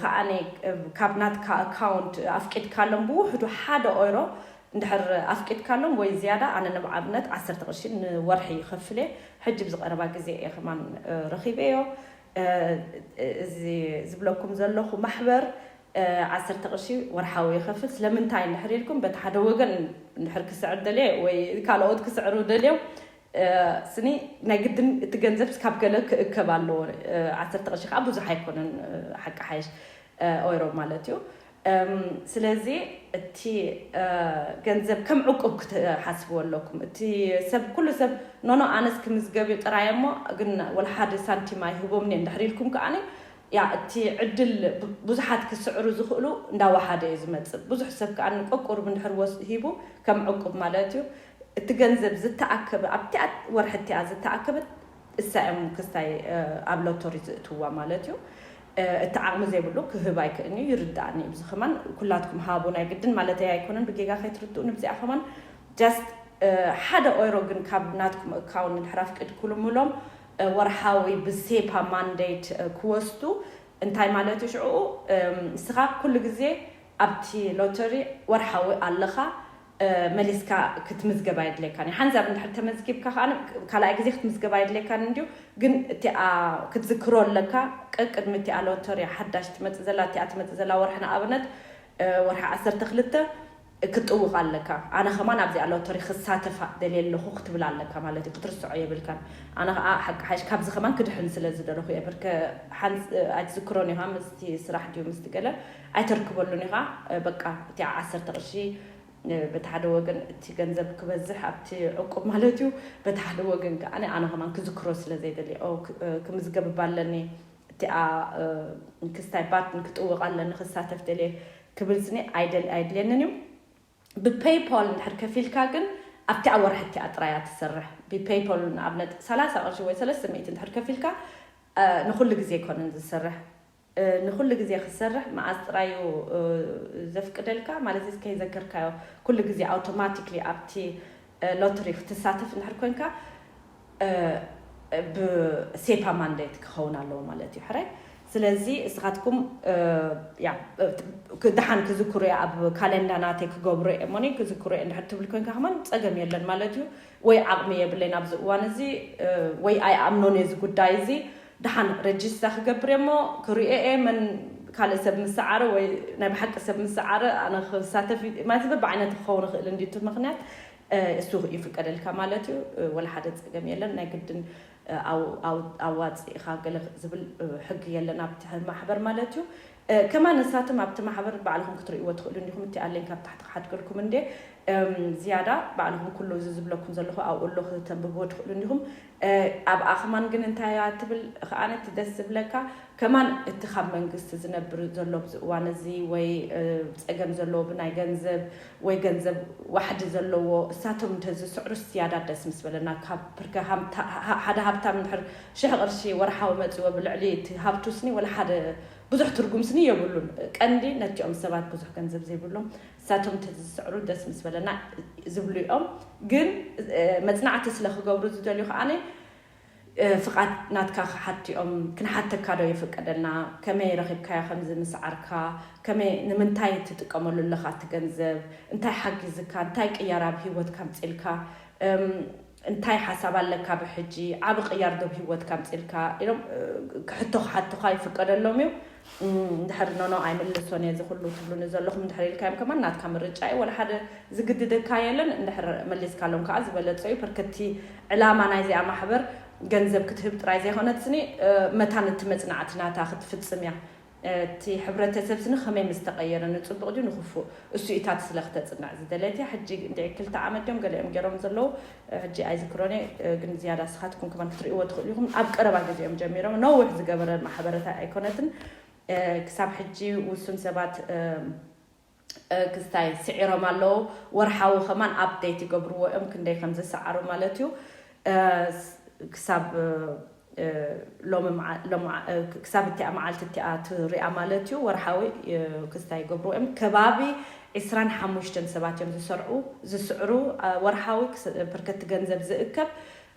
ከዓኒ ካብ ናትካ ኣካውንት ኣፍቂድካሎም ብውሕዱ ሓደ ኦይሮ እንድሕር ኣፍቂድካሎም ወይ ዝያዳ ኣነ ንብዓብነት ዓሰርተ ቅርሺ ንወርሒ ይኸፍል እየ። ሕጂ ብዝቐረባ ግዜ እየ ከማን ረኺበዮ። እዚ ዝብለኩም ዘለኹ ማሕበር ዓሰርተ ቅርሺ ወርሓዊ ይኸፍል። ስለምንታይ እንድሕር ኢልኩም በቲ ሓደ ወገን እንድሕር ክስዕር ደልየ ወይ ካልኦት ክስዕሩ ደልዮም ስኒ ናይ ግድን እቲ ገንዘብ ካብ ገለ ክእከብ ኣለዎ። ዓሰርተ ቅርሺ ከዓ ብዙሕ ኣይኮነን ሓቂ ሓይሽ ኦይሮ ማለት እዩ። ስለዚ እቲ ገንዘብ ከም ዕቁብ ክትሓስብዎ ኣለኩም። እቲ ሰብ ኩሉ ሰብ ኖኖ ኣነስ ክምዝገብ እዩ ጥራይ እሞ ግን ወላ ሓደ ሳንቲም ኣይህቦምኒ እንድሕር ኢልኩም ከዓኒ ያ እቲ ዕድል ብ- ብዙሓት ክስዕሩ ዝኽእሉ እንዳወሓደ እዩ ዝመፅእ። ብዙሕ ሰብ ከዓ ንቆቁር እንድሕር ወስ ሂቡ ከም ዕቁብ ማለት እዩ። እቲ ገንዘብ ዝተኣከበ ኣብቲኣ ወርሒ እቲኣ ዝተኣከበት እሳ እዮም ክስታይ ኣብ ሎቶሪ ዝእትዋ ማለት እዩ። እቲ ዓቕሚ ዘይብሉ ክህብ ኣይክእልን እዩ፣ ይርዳእኒ እዩ። እዚ ከማን ኩላትኩም ሃቡ ናይ ግድን ማለተይ ኣይኮነን፣ ብጌጋ ከይትርድኡ ንብዚኣ ከማን just ሓደ ኦይሮ ግን ካብ ናትኩም እካውን ንድሕር ኣፍቅድኩልምሎም ወርሓዊ ብሴፓ ማንዴት ክወስዱ እንታይ ማለት እዩ ሽዑ እስኻ ኩሉ ግዜ ኣብቲ ሎተሪ ወርሓዊ ኣለኻ መሊስካ ክትምዝገብ ኣይድለካን እዩ። ሓንዛብ እንድሕር ተመዝጊብካ ከዓ ካልኣይ ግዜ ክትምዝገብ ኣይድለካን እንድዩ። ግን እቲኣ ክትዝክሮ ኣለካ ቀቅድሚ እቲኣ ሎተሪ ሓዳሽ ትመፅእ ዘላ እቲኣ ትመፅእ ዘላ ወርሒ ንኣብነት ወርሒ ዓሰርተ ክልተ ክትጥውቕ ኣለካ። ኣነ ከማን ኣብዚኣ ሎተሪ ክሳተፍ ደልየ ኣለኹ ክትብል ኣለካ ማለት እዩ። ክትርስዖ የብልካን። ኣነ ከዓ ሓቂ ሓሽ ካብዚ ከማን ክድሕን ስለ ዝደለኹ እየ። ብርከ ሓንስ ኣይትዝክሮን ኢኻ ምስቲ ስራሕ ድዩ ምስቲ ገለ ኣይተርክበሉን ኢኻ። በቃ እቲኣ ዓሰርተ ቅርሺ በቲ ሓደ ወገን እቲ ገንዘብ ክበዝሕ ኣብቲ ዕቁብ ማለት እዩ፣ በቲ ሓደ ወገን ከዓ ኣነ ከማን ክዝክሮ ስለ ዘይደሊ ክምዝገብ እባ ኣለኒ እቲኣ ክስታይ ባትን ክጥውቕ ኣለኒ ክሳተፍ ደልየ ክብል ስኒ ኣይድልየንን እዩ። ብፔይፖል እንድሕር ከፊልካ ግን ኣብቲኣ ወርሒ እቲኣ ጥራያ ትሰርሕ። ብፔይፖል ንኣብነት ሰላሳ ቅርሺ ወይ ሰለስተ ሚእቲ እንድሕር ከፊልካ ንኩሉ ግዜ ኣይኮነን ዝሰርሕ። ንኩሉ ግዜ ክሰርሕ መዓዝ ጥራዩ ዘፍቅደልካ ማለት ከይዘከርካዮ ኩሉ ግዜ ኣውቶማቲክሊ ኣብቲ ሎትሪ ክትሳተፍ እንድሕር ኮንካ ብሴፓ ማንዴት ክኸውን ኣለዎ ማለት እዩ ሕራይ። ስለዚ እስኻትኩም ያ ደሓን ክዝክሩ እየ ኣብ ካሌንዳ ናተይ ክገብሩ እየ እሞኒ ክዝክሩ እየ እንድሕር ትብል ኮንካ ከማን ፀገም የለን ማለት እዩ። ወይ ዓቕሚ የብለይ ናብዚ እዋን እዚ ወይ ኣይኣምኖን እየ እዚ ጉዳይ እዚ ደሓን ረጅስታ ክገብር እሞ ክሪኦ እየ መን ካልእ ሰብ ምስዓረ ወይ ናይ ብሓቂ ሰብ ምስዓረ ኣነ ክሳተፍ ማለት በብዓይነት ክኸውን ይኽእል እንዲ እቲ ምክንያት እሱ ይፍቀደልካ ማለት እዩ። ወላ ሓደ ፀገም የለን ናይ ግድን ኣዋፂእኻ ገለ ዝብል ሕጊ የለን ኣብቲ ማሕበር ማለት እዩ። ከማን ንሳቶም ኣብቲ ማሕበር ባዕልኹም ክትርእይዎ ትኽእሉ እንዲኹም እቲ ኣሌን ካብ ታሕቲ ክሓድገልኩም እንዴ ዝያዳ ባዕልኹም ኩሉ እዚ ዝብለኩም ዘለኹ ኣብኡ ኣሎ ክተንብብዎ ትኽእሉ እንዲኹም። ኣብኣ ከማን ግን እንታይ እያ ትብል ከዓነ እቲ ደስ ዝብለካ ከማን እቲ ካብ መንግስቲ ዝነብር ዘሎ ኣብዚ እዋን እዚ ወይ ፀገም ዘለዎ ብናይ ገንዘብ ወይ ገንዘብ ዋሕዲ ዘለዎ እሳቶም እንተዝስዕሩ ዝያዳ ደስ ምስ በለና ካብ ብርከ ሓደ ሃብታም እንድሕር ሽሕ ቅርሺ ወርሓዊ መፅዎ ብልዕሊ እቲ ሃብቱ ስኒ ወላ ሓደ ብዙሕ ትርጉም ስኒ የብሉን። ቀንዲ ነቲኦም ሰባት ብዙሕ ገንዘብ ዘይብሎም እሳቶም እንተዝስዕሩ ደስ ምስ በለና ዝብሉ እዮም። ግን መፅናዕቲ ስለ ክገብሩ ዝደልዩ ከዓነ ፍቓድ ናትካ ክሓትኦም ክንሓተካ ዶ ይፍቀደልና? ከመይ ረኺብካዮ ከምዚ ምስዓርካ? ከመይ ንምንታይ ትጥቀመሉ ኣለኻ እቲ ገንዘብ? እንታይ ሓጊዝካ? እንታይ ቅያር ኣብ ህይወትካ ኣምፂልካ? እንታይ ሓሳብ ኣለካ ብሕጂ? ዓቢ ቅያር ዶ ኣብ ህይወትካ ኣምፂልካ? ኢሎም ክሕቶ ክሓቱኻ ይፍቀደሎም እዩ። እንድሕር ኖኖ ኣይምልሶን እየ እዚ ኩሉ ትብሉኒ ዘለኹም እንድሕር ኢልካዮም ከማን ናትካ ምርጫ እዩ። ወላ ሓደ ዝግድደካ የለን። እንድሕር መሊስካሎም ከዓ ዝበለፀ እዩ። ፐርከቲ ዕላማ ናይዚኣ ማሕበር ገንዘብ ክትህብ ጥራይ ዘይኮነት ስኒ መታን እቲ መፅናዕቲ ናታ ክትፍፅም እያ። እቲ ሕብረተሰብ ስኒ ከመይ ምስ ተቐየረ ንፅቡቕ ድዩ ንክፉእ እሱ ኢታት ስለ ክተፅንዕ ዝደለየት እያ። ሕጂ እንድዒ ክልተ ዓመት ድዮም ገሊኦም ገይሮም ዘለዉ ሕጂ ኣይዝክሮን እየ፣ ግን ዝያዳ ስኻትኩም ከማን ክትርእይዎ ትኽእሉ ኢኹም። ኣብ ቀረባ ግዜኦም ጀሚሮም ነዊሕ ዝገበረ ማሕበረታ ኣይኮነትን። ክሳብ ሕጂ ውሱን ሰባት ክስታይ ስዒሮም ኣለዉ። ወርሓዊ ከማን ኣፕዴት ይገብርዎ እዮም ክንደይ ከም ዝሰዓሩ ማለት እዩ። ክሳብ ሎሚ ክሳብ እቲኣ መዓልቲ እቲኣ ትሪኣ ማለት እዩ። ወርሓዊ ክስታይ ይገብርዎ እዮም። ከባቢ ዕስራን ሓሙሽተን ሰባት እዮም ዝሰርዑ ዝስዕሩ። ወርሓዊ ብርከቲ ገንዘብ ዝእከብ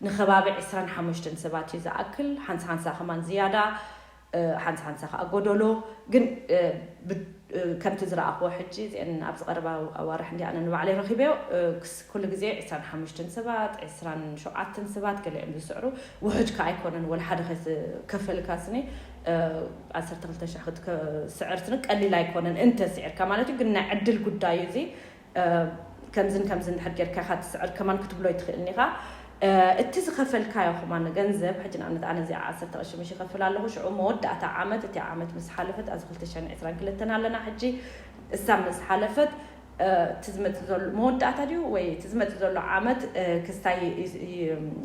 ንከባቢ ዕስራን ሓሙሽተን ሰባት እዩ ዝኣክል። ሓንሳ ሓንሳ ከማን ዝያዳ ሓንሳ ሓንሳ ከዓ ጎደሎ። ግን ከምቲ ዝረኣኽዎ ሕጂ እዚአን ኣብዚ ቀረባ ኣዋርሕ እንዲ ኣነ ንባዕለይ ረኺበዮ። ኩሉ ግዜ ዕስራን ሓሙሽተን ሰባት ዕስራን ሸውዓተን ሰባት ገለ እዮም ዝስዕሩ። ውሕጅ ከዓ ኣይኮነን ወላ ሓደ ከይከፈልካ ስኒ ዓሰርተ ክልተ ሽሕ ክትስዕር ስኒ ቀሊል ኣይኮነን እንተ ስዒርካ ማለት እዩ። ግን ናይ ዕድል ጉዳይ እዩ እዚ። ከምዝን ከምዝን ድሕር ጌርካ ኢኻ ትስዕር ከማን ክትብሎ ይትኽእልን ኢኻ። እቲ ዝኸፈልካዮ ከማን ገንዘብ ሕጂ ንኣብነት ኣነ እዚኣ ዓሰርተ ቅርሺ ምሽ ይኸፍል ኣለኹ። ሽዑ መወዳእታ ዓመት እቲ ዓመት ምስ ሓለፈት ኣብዚ ክልተ ሽሕን ዕስራን ክልተን ኣለና ሕጂ እሳ ምስ ሓለፈት እቲ ዝመፅእ ዘሎ መወዳእታ ድዩ ወይ እቲ ዝመፅእ ዘሎ ዓመት ክስታይ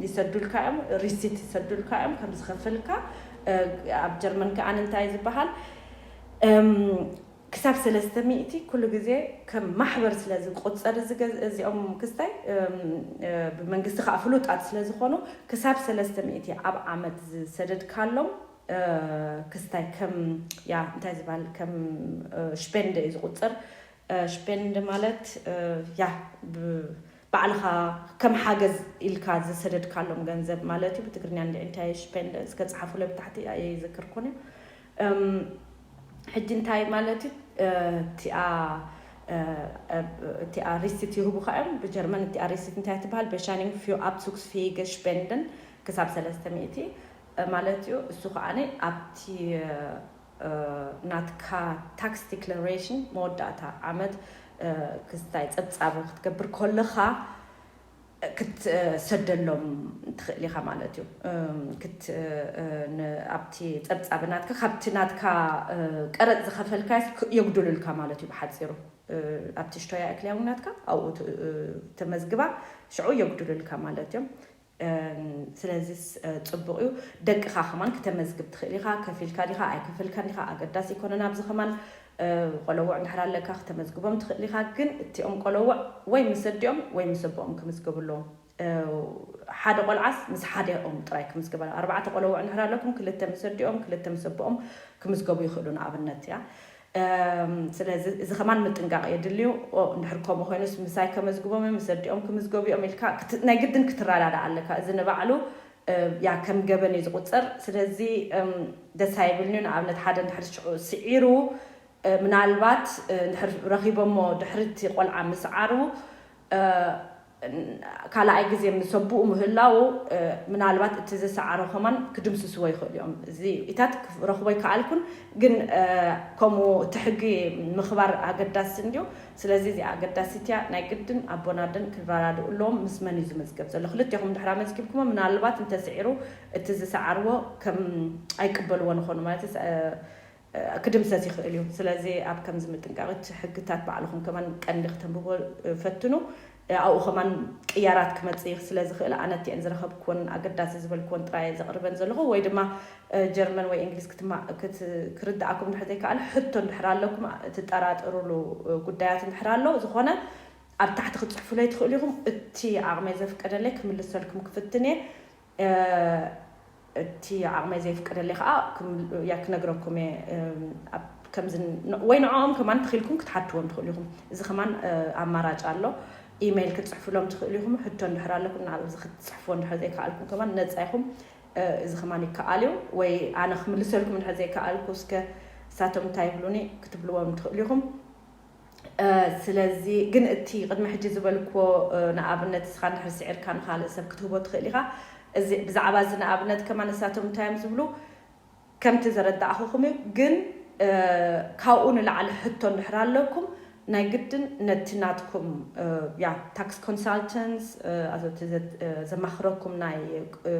ይሰዱልካ እዮም፣ ሪሲት ይሰዱልካ እዮም ከም ዝኸፈልካ። ኣብ ጀርመን ከኣ እንታይ ዝበሃል፣ እም፣ ክሳብ ሰለስተ ሚእቲ ኩሉ ግዜ ከም ማሕበር ስለ ዝቆጸር እዚ ገዝ-፣ እዚኦም ክስታይ፣ እም፣ እ፣ ብመንግስቲ ከኣ ፍሉጣት ስለ ዝኾኑ፣ ክሳብ ሰለስተ ሚእቲ ኣብ ዓመት ዝሰደድካሎም፣ እ፣ ክስታይ ከም፣ ያ፣ እንታይ ዝበሃል፣ ከም፣ እ፣ ሽፔንደ እዩ ዝቁጸር። እ፣ ሽፔንደ ማለት፣ እ፣ ያ፣ ብ-፣ ባዕልኻ ከም ሓገዝ ኢልካ ዝሰደድካሎም ገንዘብ ማለት እዩ። ብትግርኛ እንዲ እንታይ ሽፔንደ እስከ ጸሓፉለይ፣ ብታሕቲ ኣይዝክርኩን እዩ። እም፣ ሕጂ እንታይ ማለት እዩ? እ፣ እቲኣ፣ እ፣ እ፣ እቲኣ ሪሲት ይህቡኻ እዮም። ብጀርመን እቲኣ ሪሲት እንታይ ትበሃል? Bescheinigung für Abzugsfähige Spenden ክሳብ ሰለስተ ሚእቲ፣ እ፣ ማለት እዩ። እሱ ከኣ ኣብቲ፣ እ፣ ናትካ ታክስ ዲክለሬሽን መወዳእታ ዓመት፣ እ፣ ክስታይ ጸብጻብ ክትገብር ከለኻ ክትሰደሎም ትኽእል ኢኻ ማለት እዩ። እም፣ ክት-፣ እ፣ ን-፣ ኣብቲ ጸብጻብ ናትካ፣ ካብቲ ናትካ፣ እ፣ ቀረጽ ዝኸፈልካስ ክ-፣ የጉድሉልካ ማለት እዩ ብሓጺሩ። እ፣ ኣብቲ ሽቶያ ክሊያው ናትካ ኣብኡ ት-፣ እ፣ ተመዝግባ፣ ሽዑ የጉድሉልካ ማለት እዮም። እም፣ ስለዚስ፣ እ፣ ጽቡቕ እዩ። ደቅኻ ከማን ክተመዝግብ ትኽእል ኢኻ። ከፊልካ ዲኻ ኣይከፈልካን ዲኻ ኣገዳሲ ኣይኮነን። ኣብዚ ከማን፣ እ፣ ቆለውዕ እንድሕር ኣለካ ክተመዝግቦም ትኽእል ኢኻ። ግን እቲኦም ቆለውዕ ወይ ምስ ኣዲኦም ወይ ምስ ኣቦኦም ክምዝገቡ ኣለዎም። እ፣ ሓደ ቆልዓስ ምስ ሓዲኦም ጥራይ ክምዝገብ ኣለዎ። ኣርባዕተ ቆለውዕ እንድሕር ኣለኩም፣ ክልተ ምስ ኣዲኦም፣ ክልተ ምስ ኣቦኦም ክምዝገቡ ይኽእሉ፣ ንኣብነት እያ። እም፣ ስለዚ እዚ ከማን ምጥንቃቕ የድልዩ። ኦ፣ እንድሕር ከምኡ ኮይኑስ ምሳይ ከመዝግቦም እዮም፣ ምስ ኣዲኦም ክምዝገቡ እዮም ኢልካ ክት-፣ ናይ ግድን ክትረዳዳእ ኣለካ። እዚ ንባዕሉ፣ እ፣ ያ፣ ከም ገበን እዩ ዝቑጸር። ስለዚ፣ እም፣ ደስ ኣይብልን'ዩ። ንኣብነት ሓደ እንድሕር ሽዑ ስዒሩ፣ እ፣ ምናልባት፣ እ፣ እንድሕር ረኺቦሞ ድሕሪ እቲ ቆልዓ ምስዓሩ፣ እ፣ ካልኣይ ግዜ ምስ ኣቦኡ ምህላው፣ እ፣ ምናልባት እቲ ዝሰዓሮ ከማን ክድምስስዎ ይኽእሉ እዮም። እዚ ኢታት ክረኽቦ ኣይከኣልኩን፣ ግን፣ እ፣ ከምኡ እቲ ሕጊ ምኽባር ኣገዳሲ እንድዩ። ስለዚ እዚኣ ኣገዳሲት እያ። ናይ ግድን ኣቦን ኣደን ክረዳድኡ ኣለዎም። ምስ መን እዩ ዝምዝገብ ዘሎ? ክልቴኹም ድሕር ኣመዝጊብኩሞ፣ ምናልባት እንተስዒሩ እቲ ዝሰዓርዎ ከም ኣይቅበልዎ ንኾኑ ማለት እዩ። እ፣ ክድምሰስ ይኽእል እዩ። ስለዚ ኣብ ከምዚ ምጥንቃቕ እቲ ሕግታት ባዕልኹም ከማን ቀንዲ ክተንብቦ፣ እ፣ ፈትኑ። እ፣ ኣብኡ ከማን ቅያራት ክመጽእ ስለ ዝኽእል ኣነ እቲአን ዝረኸብኩወን ኣገዳሲ ዝበልኩወን ጥራይ እየ ዘቕርበን ዘለኹ። ወይ ድማ፣ እ፣ ጀርመን ወይ እንግሊዝ ክትማ-፣ ክት-፣ ክርድኣኩም እንድሕር ዘይከኣለ፣ ሕቶ እንድሕር ኣለኩም፣ ትጠራጠሩሉ፣ እ፣ ጉዳያት እንድሕር ኣሎ፣ ዝኾነ ኣብ ታሕቲ ክትጽሕፉለይ ትኽእሉ ኢኹም። እቲ ዓቕመይ ዘፍቀደለይ ክምልሰልኩም ክፍትን እየ። እ፣ እቲ ዓቕመይ ዘይፍቀደለይ ከዓ ክም-፣ ያ ክነግረኩም እየ። እም፣ ኣብ ከምዚ ን-፣ ወይ ንዕኦም ከማን ተኺልኩም ክትሓትዎም ትኽእሉ ኢኹም። እዚ ከማን፣ እ፣ ኣማራጭ ኣሎ። ኢሜይል ክትጽሕፉሎም ትኽእሉ ኢኹም። ሕቶ እንድሕር ኣለኩም፣ ንኣብዚ ክትጽሕፍዎ እንድሕር ዘይከኣልኩም ከማን ነጻ ኢኹም። እ፣ እዚ ከማን ይከኣል እዩ። ወይ ኣነ ክምልሰልኩም እንድሕር ዘይከኣልኩ፣ እስከ እሳቶም እንታይ ይብሉኒ ክትብልዎም ትኽእሉ ኢኹም። እ፣ ስለዚ ግን እቲ ቅድሚ ሕጂ ዝበልክዎ፣ እ፣ ንኣብነት ንስኻ እንድሕር ስዒርካ ንኻልእ ሰብ ክትህቦ ትኽእል ኢኻ። እዚ፣ ብዛዕባ እዚ ንኣብነት ከማን ንሳቶም እንታይ እዮም ዝብሉ? ከምቲ ዘረዳእኹኹም እዩ። ግን፣ እ፣ ካብኡ ንላዕሊ ሕቶ እንድሕር ኣለኩም፣ ናይ ግድን ነቲ ናትኩም፣ እ፣ ያ፣ ታክስ ኮንሳልተንትስ፣ እ፣ ኣዞ-፣ እቲ ዘ-፣ እ፣ ዘማኽረኩም ናይ፣ እ፣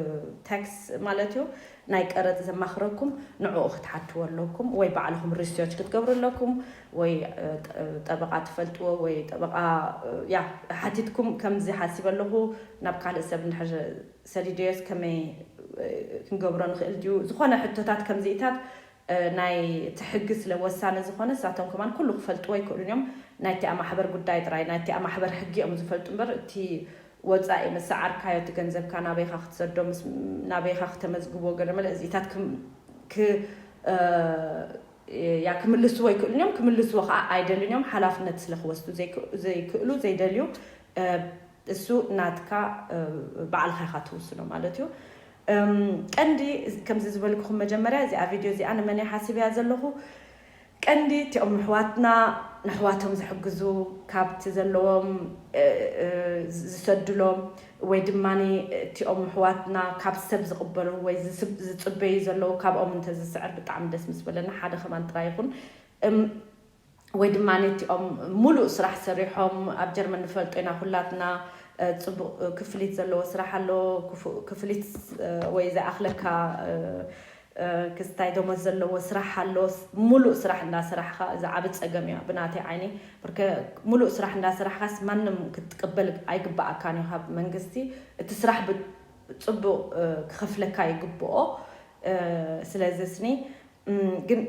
ታክስ ማለት እዩ፣ ናይ ቀረጽ ዘማኽረኩም ንዕኡ ክትሓትዎ ኣለኩም፣ ወይ ባዕልኹም ሪሰርች ክትገብሩ ኣለኩም፣ ወይ፣ እ፣ ጠ-፣ ጠበቓ ትፈልጥዎ፣ ወይ ጠበቓ፣ እ፣ ያ፣ ሓቲትኩም፣ ከምዚ ሓሲበ ኣለኹ፣ ናብ ካልእ ሰብ እንድሕር ሰዲደዮስ ከመይ፣ እ፣ ክንገብሮ ንኽእል ድዩ? ዝኾነ ሕቶታት ከምዚኢታት፣ እ፣ ናይ እቲ ሕጊ ስለ ወሳኒ ዝኾነ፣ ንሳቶም ከማን ኩሉ ክፈልጥዎ ኣይክእሉን እዮም። ናይቲኣ ማሕበር ጉዳይ ጥራይ፣ ናይቲኣ ማሕበር ሕጊ እዮም ዝፈልጡ እምበር፣ እቲ ወጻኢ ምስ ሰዓርካዮ፣ እቲ ገንዘብካ ናበይኻ ክትሰዶ፣ ምስ፣ ናበይኻ ክተመዝግቦ፣ ገለ መለ እዚኢታት ክም-፣ ክ-፣ እ፣ ያ ክምልስዎ ኣይክእሉን እዮም። ክምልስዎ ከዓ ኣይደልዩን እዮም። ሓላፍነት ስለ ክወስዱ ዘይክ-፣ ዘይክእሉ፣ ዘይደልዩ፣ እ፣ እሱ ናትካ፣ እ፣ ባዕልኻ ኢኻ ትውስኖ ማለት እዩ። እም፣ ቀንዲ ከምዚ ዝበልኩኹም መጀመርያ፣ እዚኣ ቪድዮ እዚኣ ንመን እየ ሓሲበያ ዘለኹ? ቀንዲ እቲኦም ኣሕዋትና ንኣሕዋቶም ዝሕግዙ፣ ካብቲ ዘለዎም፣ እ፣ እ፣ ዝሰድሎም፣ ወይ ድማ እቲኦም ኣሕዋትና ካብ ሰብ ዝቕበሉ ወይ ዝስብ-፣ ዝጽበዩ ዘለዉ፣ ካብኦም እንተዝስዕር ብጣዕሚ ደስ ምስ በለና። ሓደ ከማን ጥራይ ይኹን። እም፣ ወይ ድማ እቲኦም ሙሉእ ስራሕ ሰሪሖም፣ ኣብ ጀርመን ንፈልጦ ኢና ኩላትና፣ እ፣ ጽቡቕ፣ እ፣ ክፍሊት ዘለዎ ስራሕ ኣሎ፣ ክፉ-፣ ክፍሊት፣ እ፣ ወይ ዝኣኽለካ፣ እ፣ እ፣ ክስታይ ደሞዝ ዘለዎ ስራሕ ኣሎ። ስ-፣ ሙሉእ ስራሕ እንዳሰራሕኻ፣ እዚ ዓቢ ጸገም እዩ ብናተይ ዓይኒ። ብርከ-፣ ሙሉእ ስራሕ እንዳሰራሕኻስ ማንም ክትቅበል ኣይግብኣካን እዩ ካብ መንግስቲ። እቲ ስራሕ ብ-፣ ጽቡቕ፣ እ፣ ክኸፍለካ ይግብኦ። ስለዚ ስኒ ግን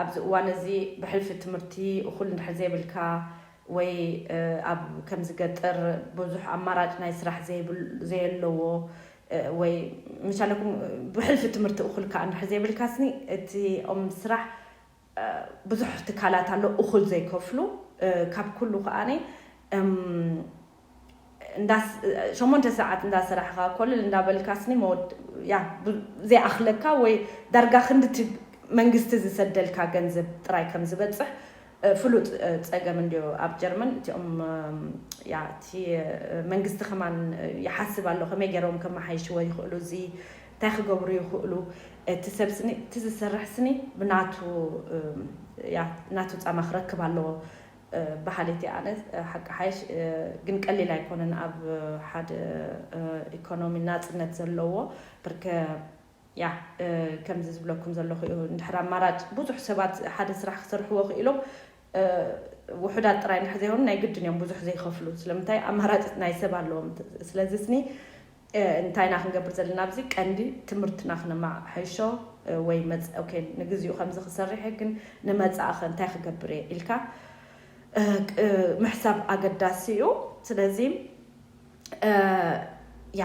ኣብዚ እዋን እዚ ብሕልፊ ትምህርቲ እኹል እንድሕር ዘይብልካ ወይ ኣብ ከምዚ ገጠር ብዙሕ ኣማራጭ ናይ ስራሕ ዘየለዎ ወይ ምሻለኩም ብሕልፊ ትምህርቲ እኹል ከዓ እንድሕር ዘይብልካ ስኒ እቲኦም ስራሕ ብዙሕ ትካላት ኣሎ እኹል ዘይከፍሉ ካብ ኩሉ ከዓኒ ሸሞንተ ሰዓት እንዳሰራሕካ ኮልል እንዳበልካ ስኒ መወድ ያ ዘይኣኽለካ ወይ ዳርጋ ክንድቲ መንግስቲ ዝሰደልካ ገንዘብ ጥራይ ከም ዝበፅሕ ፍሉጥ ፀገም እንዲዮ ኣብ ጀርመን እቲኦም ያ እቲ መንግስቲ ከማን ይሓስብ ኣሎ ከመይ ገይሮም ከመሓይሽዎ ይኽእሉ እዚ እንታይ ክገብሩ ይኽእሉ እቲ ሰብ ስኒ እቲ ዝሰርሕ ስኒ ብናቱ ናቱ ፃማ ክረክብ ኣለዎ በሃሊት ኣነ ሓቂ ሓይሽ ግን ቀሊል ኣይኮነን ኣብ ሓደ ኢኮኖሚ ናፅነት ዘለዎ ብርከ ያ ከምዚ ዝብለኩም ዘለኹ እዩ እንድሕር ኣማራጭ ብዙሕ ሰባት ሓደ ስራሕ ክሰርሕዎ ክኢሎም ውሑዳት ጥራይ እንድሕር ዘይኮኑ ናይ ግድን እዮም ብዙሕ ዘይከፍሉ ስለምንታይ ኣማራጭ ናይ ሰብ ኣለዎም ስለዚ ስኒ እንታይ ኢና ክንገብር ዘለና ኣብዚ ቀንዲ ትምህርትና ክነማሓይሾ ወይ መፅ ንግዚኡ ከምዚ ክሰርሕ ግን ንመፃእኸ እንታይ ክገብር እየ ኢልካ ምሕሳብ ኣገዳሲ እዩ ስለዚ ያ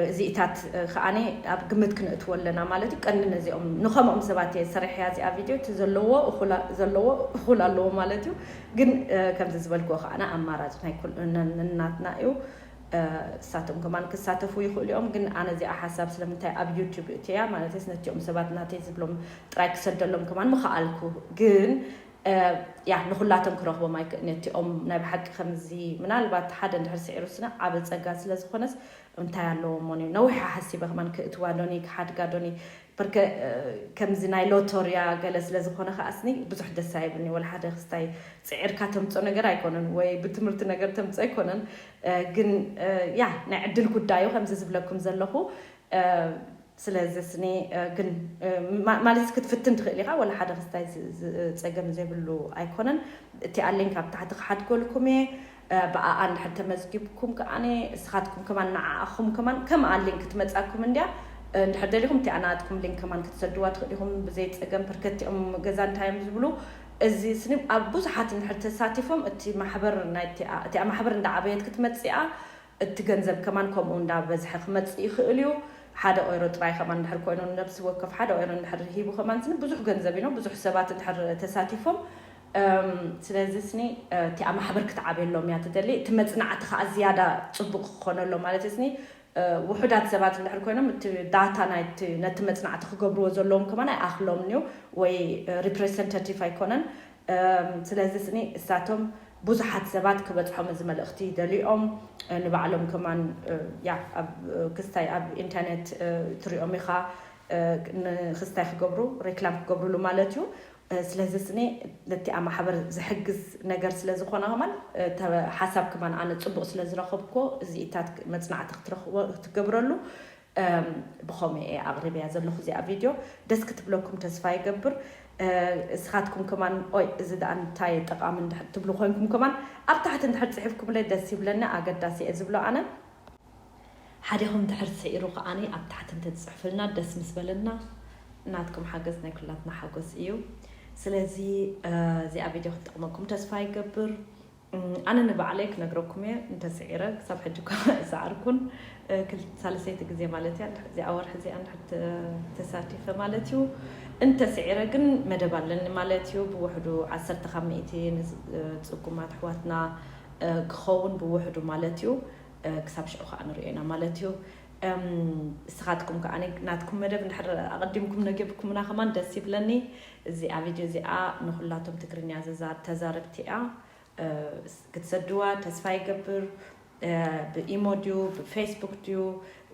እዚኢታት ከዓኒ ኣብ ግምት ክንእትዎ ኣለና ማለት እዩ ቀንዲ ነዚኦም ንኸምኦም ሰባት እየ ሰሪሕያ እዚኣ ቪድዮ እቲ ዘለዎ ዘለዎ እኹል ኣለዎ ማለት እዩ ግን ከምዚ ዝበልክዎ ከዓና ኣማራጭ ናይ ናትና እዩ እሳቶም ከማን ክሳተፉ ይኽእሉ እዮም ግን ኣነ እዚኣ ሓሳብ ስለምንታይ ኣብ ዩቱብ እትያ ማለት ነቲኦም ሰባት ናተይ ዝብሎም ጥራይ ክሰደሎም ከማን ምኽኣልኩ ግን ያ ንኩላቶም ክረኽቦም ኣይክእልነቲኦም ናይ ብሓቂ ከምዚ ምናልባት ሓደ እንድሕር ስዒሩ ስነ ዓበ ፀጋ ስለ ዝኾነስ እንታይ ኣለዎ ሞኒ ነዊሕ ሓሲበ ከማን ክእትዋ ዶኒ ክሓድጋ ዶኒ በርከ ከምዚ ናይ ሎቶርያ ገለ ስለ ዝኾነ ከዓስኒ ብዙሕ ደስ ኣይብልኒ ወላ ሓደ ክስታይ ፅዒርካ ተምፆ ነገር ኣይኮነን ወይ ብትምህርቲ ነገር ተምፆ ኣይኮነን ግን ያ ናይ ዕድል ጉዳዩ ከምዚ ዝብለኩም ዘለኹ ስለዚ ስኒ ግን ማለት ክትፍትን ትኽእል ኢኻ ወላ ሓደ ክስታይ ፀገም ዘይብሉ ኣይኮነን እቲ ኣሊንክ ኣብ ታሕቲ ክሓድጎልኩም እየ ብኣኣ እንድሕር ተመዝጊብኩም ከዓኒ እስኻትኩም ከማን ንዓኣኹም ከማን ከምኣ ሊንክ ትመፃኩም እንድያ እንድሕር ደሊኹም እቲኣ ናትኩም ሊንክ ከማን ክትሰድዋ ትኽእል ኢኹም ብዘይ ፀገም ፐርከቲኦም ገዛ እንታይ እዮም ዝብሉ እዚ ስኒ ኣብ ብዙሓት እንድሕር ተሳቲፎም እቲ ማሕበር ናይቲኣ እቲኣ ማሕበር እንዳዓበየት ክትመፅኣ እቲ ገንዘብ ከማን ከምኡ እንዳበዝሐ ክመፅእ ይኽእል እዩ ሓደ ኦይሮ ጥራይ ከማን እንድሕር ኮይኑ ነብሲ ወከፍ ሓደ ኦይሮ እንድሕር ሂቡ ከማን ስኒ ብዙሕ ገንዘብ እዩ ብዙሕ ሰባት እንድሕር ተሳቲፎም ስለዚ ስኒ እቲኣ ማሕበር ክትዓብየሎም እያ ትደሊ እቲ መፅናዕቲ ከዓ ዝያዳ ፅቡቅ ክኾነሎ ማለት ስኒ ውሑዳት ሰባት እንድሕር ኮይኖም እቲ ዳታ ናይቲ ነቲ መፅናዕቲ ክገብርዎ ዘለዎም ከማን ኣይኣኽሎምን እዩ ወይ ሪፕሬዘንታቲቭ ኣይኮነን ስለዚ ስኒ እሳቶም ብዙሓት ሰባት ክበፅሖም እዚ መልእኽቲ ደሊኦም ንባዕሎም ከማን ያ ኣብ ክስታይ ኣብ ኢንተርኔት ትሪኦም ኢኻ ንክስታይ ክገብሩ ሬክላም ክገብሩሉ ማለት እዩ ስለዚ ስኒ ነቲ ኣብ ማሕበር ዝሕግዝ ነገር ስለ ዝኾነ ከማን ሓሳብ ከማን ኣነ ፅቡቅ ስለ ዝረኸብኩ እዚኢታት መፅናዕቲ ክትገብረሉ ብኸምኡ እየ ኣቕሪበያ ዘለኹ እዚኣ ቪድዮ ደስ ክትብለኩም ተስፋ ይገብር እስኻትኩም ከማን ኦይ እዚ ደኣ እንታይ ጠቃሚ እንድሕር ትብሉ ኮንኩም ከማን ኣብ ታሕቲ እንድሕር ፅሒፍኩምለይ ደስ ይብለኒ ኣገዳሲ እየ ዝብሎ ኣነ ሓዲኹም ድሕር ስዒሩ ከዓኒ ኣብ ታሕቲ እንተትፅሕፍልና ደስ ምስ በለና ናትኩም ሓገዝ ናይ ኩላትና ሓጎስ እዩ ስለዚ እዚኣ ቪድዮ ክትጠቕመኩም ተስፋ ይገብር ኣነ ንባዕለይ ክነግረኩም እየ እንተስዒረ ክሳብ ሕጂ እኳ ዝዓርኩን ሳልሰይቲ ግዜ ማለት እያ እዚኣ ወርሒ እዚኣ እንድሕር ተሳቲፈ ማለት እዩ እንተስዒረ ግን መደብ ኣለኒ ማለት እዩ ብውሕዱ ዓሰርተ ካብ ሚእቲ ንፅጉማት ኣሕዋትና ክኸውን ብውሕዱ ማለት እዩ ክሳብ ሽዑ ከዓ ንሪኦ ኢና ማለት እዩ እስኻትኩም ከዓ ናትኩም መደብ እንድሕር ኣቐዲምኩም ነጊርኩምና ከማን ደስ ይብለኒ እዚኣ ቪድዮ እዚኣ ንኩላቶም ትግርኛ ተዛረብቲ እያ ክትሰድዋ ተስፋ ይገብር ብኢሞ ድዩ ብፌስቡክ ድዩ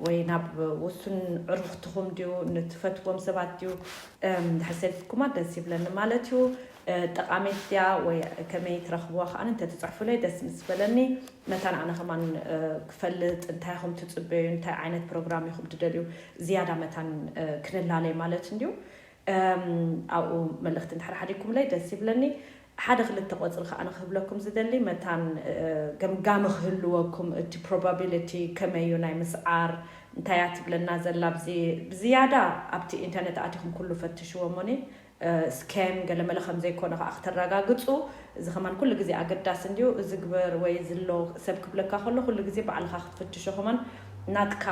ወይ ናብ ውሱን ዕሩኽትኹም ድዩ ንትፈትዎም ሰባት ድዩ ድሕር ሰዲድኩማ ደስ ይብለኒ ማለት እዩ ጠቃሚት ድያ ወይ ከመይ ትረኽብዋ ከዓ እንተትፅሕፉለይ ደስ ምስ በለኒ መታን ኣነ ከማን ክፈልጥ እንታይ ኢኹም ትፅበዩ እንታይ ዓይነት ፕሮግራም ኢኹም ትደልዩ ዝያዳ መታን ክንላለይ ማለት እንድዩ ኣብኡ መልእኽቲ እንድሕር ሓዲግኩምለይ ደስ ይብለኒ ሓደ ክልተ ቆፅሪ ከዓ ንክህብለኩም ዝደሊ መታን ገምጋሚ ክህልወኩም እቲ probability ከመይ እዩ ናይ ምስዓር እንታይ እያ ትብለና ዘላ? ብዚ ብዝያዳ ኣብቲ ኢንተርነት ኣቲኹም ኩሉ ፈትሽዎ እሞኒ፣ ስኬም ገለመለ ከም ዘይኮነ ከዓ ክተረጋግፁ። እዚ ከማን ኩሉ ግዜ ኣገዳሲ እንድዩ። እዚ ግበር ወይ ዝሎ ሰብ ክብለካ ከሎ ኩሉ ግዜ ባዕልካ ክትፍትሾ ከማን ናትካ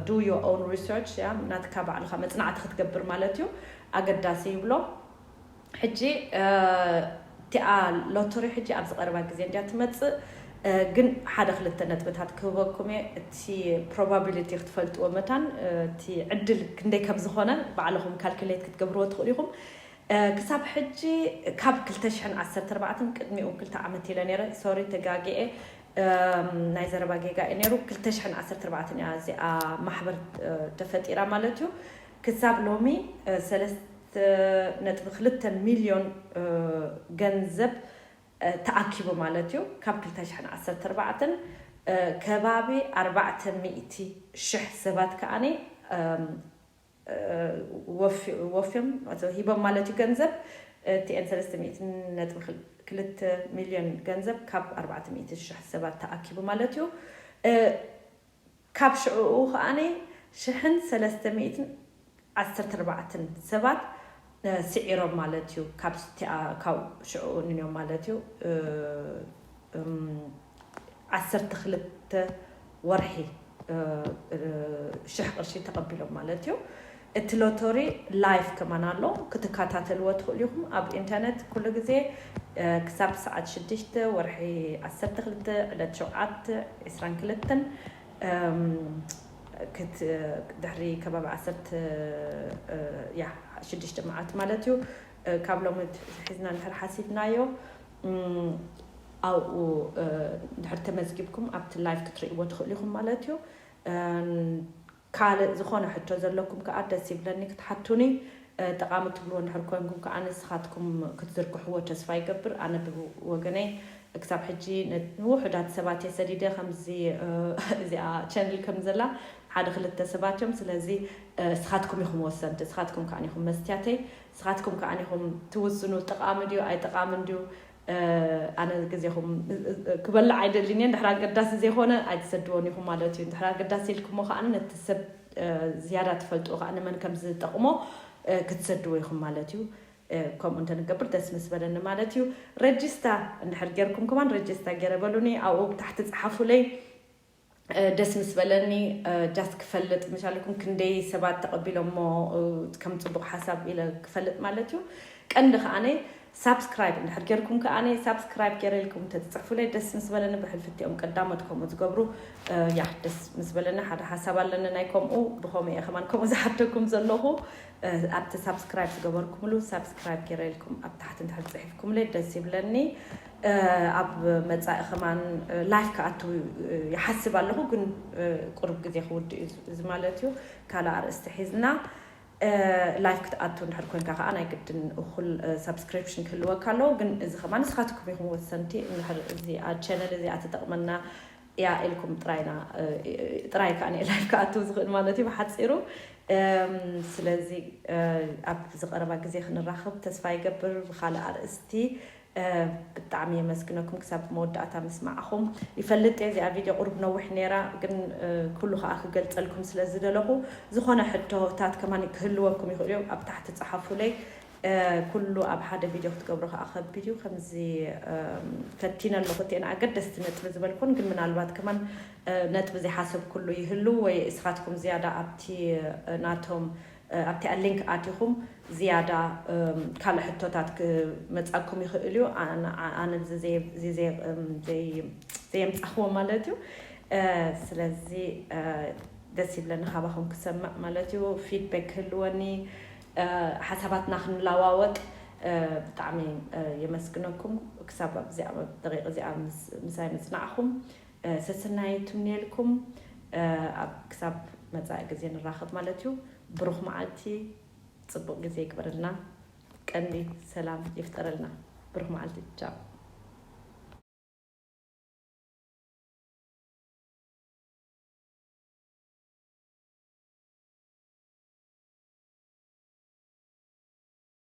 do your own research፣ ያ ናትካ ባዕልካ መፅናዕቲ ክትገብር ማለት እዩ፣ ኣገዳሲ ይብሎ። ሕጂ እቲኣ ሎተሪ ሕጂ ኣብዚ ቀረባ ግዜ እንድያ ትመፅእ። ግን ሓደ ክልተ ነጥብታት ክህበኩም እየ። እቲ ፕሮባቢሊቲ ክትፈልጥዎ መታን፣ እቲ ዕድል ክንደይ ከም ዝኾነ ባዕልኹም ካልኩሌት ክትገብርዎ ትኽእሉ ኢኹም። ክሳብ ሕጂ ካብ ክልተ ሽሕን ዓሰርተ ኣርባዕተን ቅድሚኡ ክልተ ዓመት ኢለ ነይረ፣ ሶሪ ተጋጊኤ፣ ናይ ዘረባ ጌጋ እዩ ነይሩ። ክልተ ሽሕን ዓሰርተ ኣርባዕተን እያ እዚኣ ማሕበር ተፈጢራ ማለት እዩ። ክሳብ ሎሚ ሰለስተ ነጥቢ ክልተ ሚልዮን ገንዘብ ተኣኪቡ ማለት እዩ። ካብ ክልተ ሽሕን ዓሰርተ ኣርባዕተን ከባቢ ኣርባዕተ ሚእቲ ሽሕ ሰባት ከኣኒ ወፍዮም ሂቦም ማለት እዩ። ገንዘብ እቲኤን ሰለስተ ሚእቲ ነጥቢ ክልተ ሚልዮን ገንዘብ ካብ ኣርባዕተ ሚእቲ ሽሕ ሰባት ተኣኪቡ ማለት እዩ። ካብ ሽዕኡ ከኣኒ ሽሕን ሰለስተ ሚእትን ዓሰርተ ኣርባዕተን ሰባት ስዒሮም ማለት እዩ። ካብ ሽዕኡ ንንዮም ማለት እዩ። ዓሰርተ ክልተ ወርሒ ሽሕ ቅርሺ ተቐቢሎም ማለት እዩ። እቲ ሎቶሪ ላይፍ ከማን ኣሎ፣ ክትከታተልዎ ትኽእሉ ኢኹም ኣብ ኢንተርነት ኩሉ ግዜ። ክሳብ ሰዓት ሽዱሽተ ወርሒ ዓሰርተ ክልተ ዕለት ሸውዓተ ዕስራን ክልተን ድሕሪ ከባቢ ዓሰርተ ያ ሽዱሽተ መዓልቲ ማለት እዩ። ካብ ሎሚ ሒዝና እንድሕር ሓሲብናዮ ኣብኡ ድሕር ተመዝጊብኩም ኣብቲ ላይፍ ክትርእይዎ ትኽእሉ ኢኹም ማለት እዩ። ካልእ ዝኾነ ሕቶ ዘለኩም ከዓ ደስ ይብለኒ ክትሓቱኒ። ጠቓሚ ትብልዎ እንድሕር ኮንኩም ከዓ ንስኻትኩም ክትዝርግሕዎ ተስፋ ይገብር። ኣነ ብወገነይ ክሳብ ሕጂ ንውሑዳት ሰባት እየ ሰዲደ ከምዚ እዚኣ ቻነል ከም ዘላ ሓደ ክልተ ሰባት እዮም። ስለዚ እስኻትኩም ኢኹም ወሰንቲ፣ እስኻትኩም ከዓ ኢኹም መስትያተይ። እስኻትኩም ከዓ ኢኹም ትውስኑ ጠቓሚ ድዩ ኣይጠቓምን ድዩ። ኣነ ግዜኹም ክበልዕ ኣይደልን እየ። እንድሕር ኣገዳሲ ዘይኮነ ኣይትሰድዎን ኢኹም ማለት እዩ። እንድሕር ኣገዳሲ ኢልኩሞ ከዓ ነቲ ሰብ ዝያዳ ትፈልጥዎ ከዓ ንመን ከም ዝጠቕሞ ክትሰድዎ ኢኹም ማለት እዩ። ከምኡ እንተንገብር ደስ ምስ በለኒ ማለት እዩ። ረጅስታ እንድሕር ጌርኩም ከማን ረጅስታ ገይረ በሉኒ፣ ኣብኡ ብታሕቲ ጸሓፉለይ። ደስ ምስ በለኒ ጃስት ክፈልጥ ምሻለኩም ክንደይ ሰባት ተቐቢሎሞ ከም ጽቡቕ ሓሳብ ኢለ ክፈልጥ ማለት እዩ። ቀንዲ ከኣነ ሳብስክራይብ እንድሕር ጌርኩም ከኣነ ሳብስክራይብ ገይረ ኢልኩም ተትጽሕፉለይ ደስ ምስ በለኒ። ብሕልፊ እቲኦም ቀዳሞት ከምኡ ዝገብሩ ያ ደስ ምስ በለኒ። ሓደ ሓሳብ ኣለኒ ናይ ከምኡ ብኸምኡ እየ ከማን ከምኡ ዝሓተኩም ዘለኹ። ኣብቲ ሳብስክራይብ ዝገበርኩምሉ ሳብስክራይብ ገይረ ኢልኩም ኣብ ታሕቲ እንድሕር ጽሒፍኩምለይ ደስ ይብለኒ። ኣብ መጻኢ ከማን ላይፍ ክኣቱ ይሓስብ ኣለኹ፣ ግን ቁሩብ ግዜ ክውድእ እዩ እዚ ማለት እዩ። ካልእ ኣርእስቲ ሒዝና ላይፍ ክትኣቱ እንድሕር ኮንካ ከዓ ናይ ግድን እኹል ሳብስክሪፕሽን ክህልወካ ኣለዎ። ግን እዚ ከማን ንስኻትኩም ኢኹም ወሰንቲ። እንድሕር እዚኣ ቻነል እዚኣ ትጠቕመና እያ ኢልኩም ጥራይና ጥራይ ከዓ ላይፍ ክኣቱ ዝኽእል ማለት እዩ ብሓፂሩ። ስለዚ ኣብ ዝቐረባ ግዜ ክንራኸብ ተስፋ ይገብር ብካልእ ኣርእስቲ። ብጣዕሚ የመስግነኩም ክሳብ መወዳእታ ምስማዕኹም። ይፈልጥ እየ እዚኣ ቪድዮ ቁሩብ ነዊሕ ነይራ፣ ግን ኩሉ ከዓ ክገልፀልኩም ስለ ዝደለኹ ዝኾነ ሕቶታት ከማን ክህልወኩም ይኽእሉ እዮም። ኣብ ታሕቲ ፀሓፉለይ። ኩሉ ኣብ ሓደ ቪድዮ ክትገብሮ ከዓ ከቢድ እዩ። ከምዚ ፈቲነ ኣለኹ እቲአን ኣገደስቲ ነጥቢ ዝበልኩን፣ ግን ምናልባት ከማን ነጥቢ ዘይሓሰብኩሉ ይህሉ ወይ እስኻትኩም ዝያዳ ኣብቲ ናቶም ኣብቲኣ ሊንክ ኣቲኹም ዝያዳ ካልእ ሕቶታት ክመጻኩም ይኽእል እዩ። ኣነ ዘየምጻኽዎ ማለት እዩ። ስለዚ ደስ ይብለኒ ካባኹም ክሰምዕ ማለት እዩ። ፊድበክ ክህልወኒ፣ ሓሳባትና ክንለዋወጥ ብጣዕሚ የመስግነኩም። ክሳብ ኣብዚኣ ደቂቕ እዚኣ ምሳይ ምጽናዕኹም ሰሰናዩ ትምንየልኩም። ኣብ ክሳብ መጻኢ ግዜ ንራኸብ ማለት እዩ። ብሩኽ መዓልቲ፣ ጽቡቕ ግዜ ይግበረልና። ቀንዲ ሰላም ይፍጠረልና። ብሩኽ መዓልቲ። ቻው።